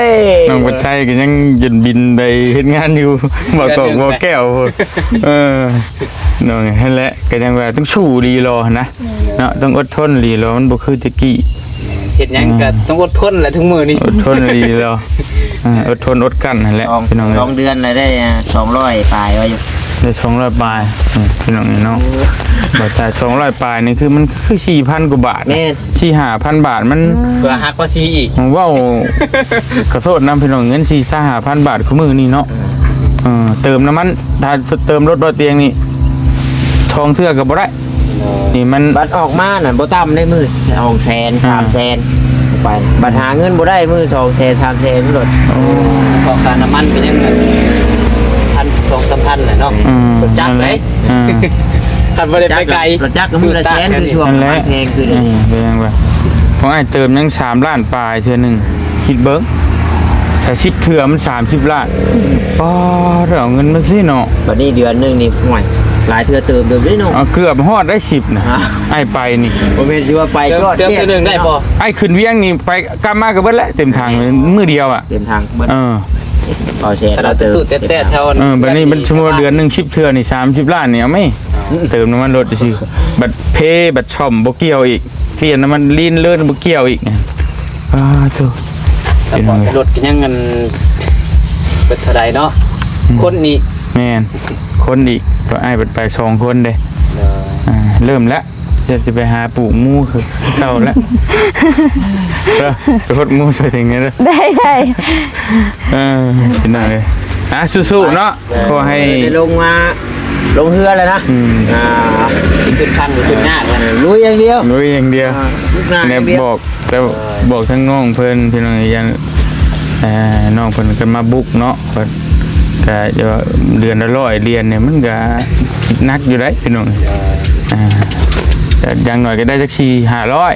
ຍ ນ້ອງວັດໄຊກໍຍັງຈົນບິນໄປເຮັດງານຢູ່ ບໍ່ກອກບໍ່ແກ້ວ ເອີ ນ້ອງ ຫັ້ນແຫຼະ ກໍຍັງວ່າຕ້ອງສູ້ລີລໍຫັ້ນນະ ເນາະ ຕ້ອງອົດທົນລີລໍ ມັນບໍ່ຄືແຕ່ກີ້ ເຮັດຫຍັງກໍ ອ່າ ຕ້ອງອົດທົນແຫຼະທຸກມື້ນີ້ ອົດທົນລີລໍ ອ່າ ອົດທົນອົດກັ້ນຫັ້ນແຫຼະ ສອງ ພີ່ນ້ອງເອີຍ ສອງເດືອນລະໄດ້ ອ່າ ສອງຮ້ອຍປາຍວ່າຢູ່ ໄດ້ສອງຮ້ອຍປາຍ ອືມ ພີ່ນ້ອງເອີຍເນາະ ບາດຕາຍສອງຮ້ອຍປາຍນີ້ ຄືມັນຄືສີ່ພັນກວ່າບາດ ແມ່ນ ສີ່ຫ້າພັນບາດ ມັນ ເພື່ອຫັກພາສີອີກ ເວົ້າ ຂໍໂທດນຳພີ່ນ້ອງ ເງິນສີ່ຫ້າພັນບາດ ຄຸມື້ນີ້ເນາະ ເອີ ເຕີມນ້ຳມັນ ຖ້າເຕີມລົດບໍ່ຕຽງນີ້ ສອງເທື່ອກໍບໍ່ໄດ້ ນີ້ມັນ ບັດອອກມານັ້ນບໍ່ຕ່ຳໃນມື້ສອງແສນ ອ່າ ສາມແສນ ໄປ ບັດຫາເງິນບໍ່ໄດ້ມື້ສອງແສນ ສາມແສນໂລດ ໂອ້ ເພາະຄ່ານ້ຳມັນກໍຍັງແບບພັນ ສອງສາມພັນແຫຼະເນາະ ອືມ ລົດຈັກເດ້ ອ່າ ຄັນບໍ່ໄດ້ໄປໄກ ລົດຈັກກໍມື້ລະແສນ ຄືຊ່ວງ ນັ້ນແຫຼະ ນ້ຳມັນແພງຂຶ້ນ ເອີ ເປັນຫຍັງວະ ຂອງອ້າຍເຕີມຍັງສາມລ້ານປາຍເທື່ອໜຶ່ງ ຄິດເບິ່ງ ຖ້າສິບເທື່ອມັນສາມສິບລ້ານ ປ້າດ ເອົາເງິນມາຊິເນາະ ບັດນີ້ເດືອນໜຶ່ງນີ້ ໂອ້ຍ ຫຼາຍເທື່ອເຕີມເຕີມເດ້ເນາະ ເອົາເກືອບຮອດໄດ້ສິບນະ ອ່າ ອ້າຍໄປນີ້ ບໍ່ແມ່ນຊິວ່າໄປ ເຕີມ ຮອດ ເຕີມເທື່ອໜຶ່ງໄດ້ບໍ່? ອ້າຍຂຶ້ນວຽງນີ້ໄປກັບມາກໍເບິດແຫຼະ ເຕັມຖັງ ເອີ ມື້ດຽວອະ ເຕັມຖັງເບິດ ເອີ ເອົາແຊນ ຂະໜາດຕູ້ແຕ່ໆແຖວ ເອີ ບັດນີ້ມັນ ສົມມຸດວ່າເດືອນໜຶ່ງສິບເທື່ອນີ້ ສາມສິບລ້ານນີ້ ເອົາແມ ເຕີມນ້ຳມັນລົດຊື່ໆ ບັດເພ ບັດສ້ອມບໍ່ກ່ຽວອີກ ປ່ຽນນ້ຳມັນລີ້ນເລີຍບໍ່ກ່ຽວອີກ ອ້າໂທ້ ສະເພາະລົດກໍຍັງອັນ ເບິດເທົ່າໃດເນາະ ອືມ ຄົນອີກ ແມ່ນ ຄົນອີກ ກໍອ້າຍເພິ່ນໄປສອງຄົນເດ້ ໂດຍ ອ່າ ເລີ່ມແລ້ວ ດຽວຊິໄປຫາປູກໝູຄືເກົ່າແລ້ວ ເດີ ໄປຫົດໝູຊ່ອຍເຖິງແດ່ເດີ ໄດ້ ໄດ້ ເອີ ພີ່ນ້ອງເອີຍ ອ່ະ ສູ້ໆເນາະ ຂໍໃຫ້ ເອີ ໄດ້ລົງມາ ລົງເຮືອແລ້ວນະ ອືມ ອ່າ ຊິຂຶ້ນຂັ້ນຂຶ້ນຍາກແລ້ວ ເອີ ລຸຍຢ່າງດຽວ ລຸຍຢ່າງດຽວ ອ່າ ແນບບອກ ແຕ່ບອກທາງນ້ອງເພິ່ນ ພີ່ນ້ອງ ຢ້ານ ເອີ ນ້ອງເພິ່ນກໍມາບຸກເນາະ ເພິ່ນກໍຈະວ່າເດືອນລະຮ້ອຍຫຼຽນນີ້ ມັນກໍຄິດໜັກຢູ່ໄດ໋ ພີ່ນ້ອງ ອ່າ ແຕ່ຢ່າງໜ້ອຍກໍໄດ້ຈັກສີ່ຫ້າຮ້ອຍ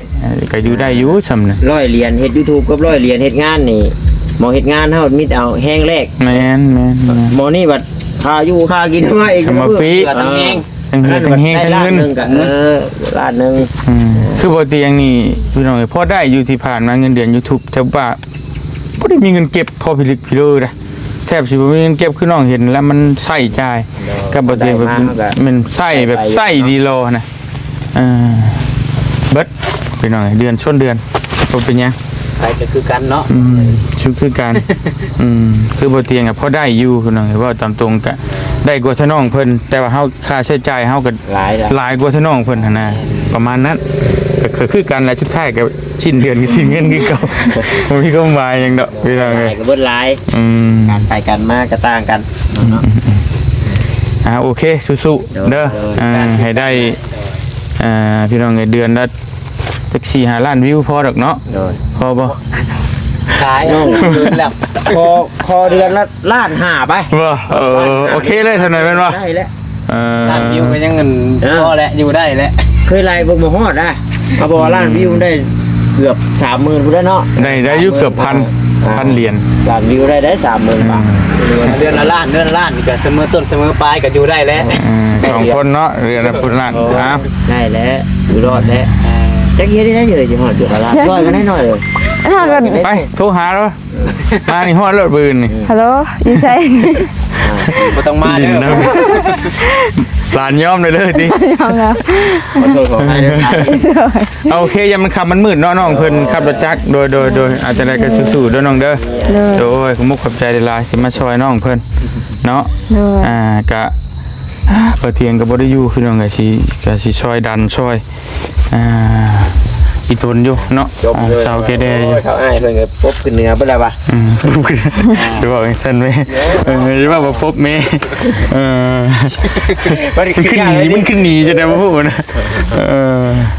ກໍຢູ່ໄດ້ຢູ່ຊ່ຳນັ້ນ ຮ້ອຍຫຼຽນເຮັດຢູທູບກັບຮ້ອຍຫຼຽນເຮັດງານນີ້ ໝໍເຮັດງານເຮົາມີແຕ່ເອົາແຮງແລກ ແມ່ນໆໆ ໝໍນີ້ບັດຄ່າຢູ່ຄ່າກິນມາເອງ ມາປີ້ ເຫື່ອທັງແຮງ ທັງເຫື່ອທັງແຮງທັງເງິນ ເອີ ລ້ານໜຶ່ງ ອືມ ຄືບໍ່ຕຽງນີ້ ພີ່ນ້ອງເອີຍ ພໍໄດ້ຢູ່ ທີ່ຜ່ານມາເງິນເດືອນຢູທູບ ແຕ່ວ່າບໍ່ໄດ້ມີເງິນເກັບພໍພິລຶກພິເລີນະ ແທບຊິບໍ່ມີເງິນເກັບ ຄືນ້ອງເຫັນແລ້ວມັນໃຊ້ຈ່າຍ ໂດຍ ກັບບໍ່ຕຽງ ໄດ້ມາກໍ ແມ່ນໃຊ້ແບບໃຊ້ດີລໍນະ ເອີ ເບິດ ພີ່ນ້ອງເອີຍ ເດືອນຊົນເດືອນ ບໍ່ເປັນຫຍັງ ໄປກໍຄືກັນເນາະ ອືມ ຄື ຄືກັນ ອືມ ຄືບໍ່ຕຽງກໍພໍໄດ້ຢູ່ພີ່ນ້ອງ ເວົ້າຕາມຕົງກໍໄດ້ກວ່າທະນ້ອງເພິ່ນ ແຕ່ວ່າເຮົາ ຄ່າໃຊ້ຈ່າຍເຮົາກໍຫຼາຍລະ ຫຼາຍກວ່າທະນ້ອງເພິ່ນຫັ້ນນະ ປະມານນັ້ນ ກໍ ກໍຄືກັນແຫຼະ ສຸດທ້າຍກໍສິ້ນເດືອນກໍສິ້ນເງິນຄືເກົ່າ ບໍ່ມີຄວາມໝາຍຫຍັງດອກພີ່ນ້ອງເອີຍ ຫຼາຍກໍເບິດຫຼາຍ ອືມ ການໄປການມາກໍຕ່າງກັນເນາະ ອືມ ອ່າ ໂອເຄ ສູ້ໆ ໂດຍ ເດີ ໂດຍ ອ່າ ໃຫ້ໄດ້ ອ່າ ພີ່ນ້ອງເອີຍ ເດືອນລະ ຈັກສີ່ຫ້າລ້ານວິວພໍດອກເນາະ ໂດຍ ພໍບໍ່? ຂາຍ ນ້ອງ ແລ້ວ ຂໍ ຂໍເດືອນລະລ້ານຫ້າໄປ ບໍ່? ເອີ ໂອເຄເລີຍຊັ້ນແມ່ນບໍ່? ໄດ້ແລ້ວ ເອີ ລ້ານວິວກໍຍັງ ເອີ ພໍແຫຼະ ຢູ່ໄດ້ແຫຼະ ເຄີຍໄລ່ເບິ່ງບໍ່ຮອດນະ ເຂົາບອກວ່າລ້ານວິວໄດ້ເກືອບສາມໝື່ນພຸ້ນແຫຼະເນາະ ໄດ້ ໄດ້ຢູ່ເກືອບພັນ ອ່າ ພັນຫຼຽນ ລ້ານວິວໄດ້ ໄດ້ສາມໝື່ນບາດ ອືມ ເດືອນລະລ້ານ ເດືອນລະລ້ານນີ້ກໍສະເໝີຕົ້ນສະເໝີປາຍກໍຢູ່ໄດ້ແຫຼະ ເອີ ສອງຄົນເນາະ ເດືອນລະພຸ້ນລ້ານ ເອີ ເອົາ ໄດ້ແຫຼະ ຢູ່ລອດແຫຼະ ອ່າ ຈັກເຮັດໄດ້ເລີຍ ຢູ່ຮອດເດືອນລະລ້ານ ຮ້ອຍກໍໄດ້ໜ້ອຍເລີຍ ເຮົາກໍ ໄປໂທຫາລາວ ມານີ້ຮອດແລ້ວມື້ອື່ນນີ້ ຮັລໂຫຼ ຢູ່ໃສ? ບໍ່ຕ້ອງມາເດີ ຫຼານຍອມເລີຍເດີຕິ ຍອມແລ້ວ ຂໍໂທດຂໍອະໄພເດີ ໂອເຄ ຢ່າມັນຄ່ຳມັນມືດເນາະ ນ້ອງເພິ່ນຂັບລົດຈັກ ໂດຍ ໂດຍ ໂດຍ ອາ ຈັ່ງໃດກໍສູ້ໆເດີນ້ອງເດີ ໂດຍ ໂດຍ ຂອບມຸກຂອບໃຈຫຼາຍໆ ທີ່ມາຊ່ອຍນ້ອງເພິ່ນເນາະ ໂດຍ ອ່າ ກະ ອ່າ ປະທຽງກໍບໍ່ໄດ້ຢູ່ ພີ່ນ້ອງ ກະຊິ ກະຊິຊ່ອຍດັນຊ່ອຍ ອ່າ ອີ່ຕົນຢູ່ເນາະ ຈົບເລີຍ ອ່າ ຊາວແກ່ແດ່ຢູ່ ໂອ້ຍ ເຂົາອ້າຍເພິ່ນກໍປົບຂຶ້ນເໜືອເບິດແລ້ວວະ ອືມ ປົບຂຶ້ນ ຈະເວົ້າຈັ່ງຊັ້ນແມ່ ເອີ ຈະເວົ້າວ່າປົບແມ່ ເອີ ມັນຂຶ້ນໜີ ມັນຂຶ້ນໜີຈັ່ງໃດບໍ່ຮູ້ນະ ເອີ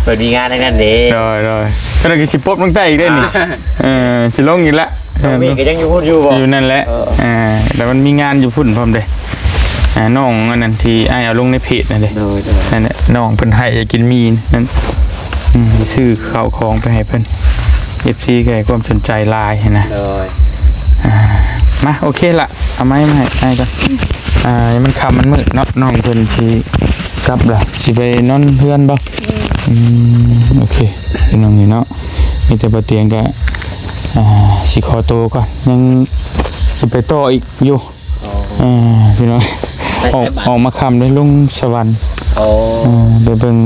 ເພິ່ນມີງານທາງນັ້ນເດ້ ໂດຍ ໂດຍ ເພິ່ນກໍຊິປົບລົງໃຕ້ອີກເດ້ນີ້ ອ່າ ເອີ ຊິລົງອີກລະ ນ້ອງມີກໍຍັງຢູ່ພຸ້ນຢູ່ບໍ່? ຢູ່ນັ້ນແຫຼະ ເອີ ອ່າ ແຕ່ມັນມີງານຢູ່ພຸ້ນພ້ອມເດ້ ອ່າ ນ້ອງອັນນັ້ນທີ່ອ້າຍເອົາລົງໃນເພຈນັ້ນເດ້ ໂດຍ ໂດຍ ນັ້ນແຫຼະ ນ້ອງເພິ່ນໃຫ້ຢາກກິນໝີ່ນັ້ນ ອືມ ຊື້ເຂົ້າຂອງໄປໃຫ້ເພິ່ນ ເອັຟຊີກໍໃຫ້ຄວາມສົນໃຈຫຼາຍຫັ້ນນະ ໂດຍ ອ່າ ມາ ໂອເຄລະ ເອົາໄມ້ມາໃຫ້ອ້າຍກ່ອນ ອ່າ ມັນຄ່ຳມັນມືດເນາະ ນ້ອງເພິ່ນຊິກັບລະ ຊິໄປນອນເຮືອນບໍ່? ອືມ ໂອເຄ ພີ່ນ້ອງນີ້ເນາະ ມີແຕ່ບໍ່ຕຽງກໍ ອ່າ ຊິຂໍໂຕກ່ອນ ຍັງຊິໄປຕໍ່ອີກຢູ່ ອໍ ເອີ ພີ່ນ້ອງ ໄປ ອອກ ໄປບ້ານ ອອກມາຄ່ຳໄດ້ລົງສະຫວັນ ອໍ ເອີ ໄປເບິ່ງ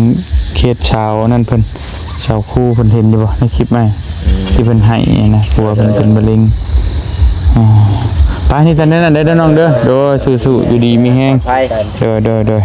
ເຂດຊາວນັ້ນເພິ່ນ ຊາວຄູເພິ່ນເຫັນຢູ່ບໍ່ໃນຄລິບໃໝ່ ອືມ ທີ່ເພິ່ນໃຫ້ນະ ຜົວເພິ່ນເປັນມະເຮັງ ອ່າ ໄປ ນີ້ແຕ່ນັ້ນໄດ້ເດີນ້ອງເດີ ໂດຍ ສູ້ໆ ຢູ່ດີມີແຮງ ໂດຍ ໂດຍ ໂດຍ.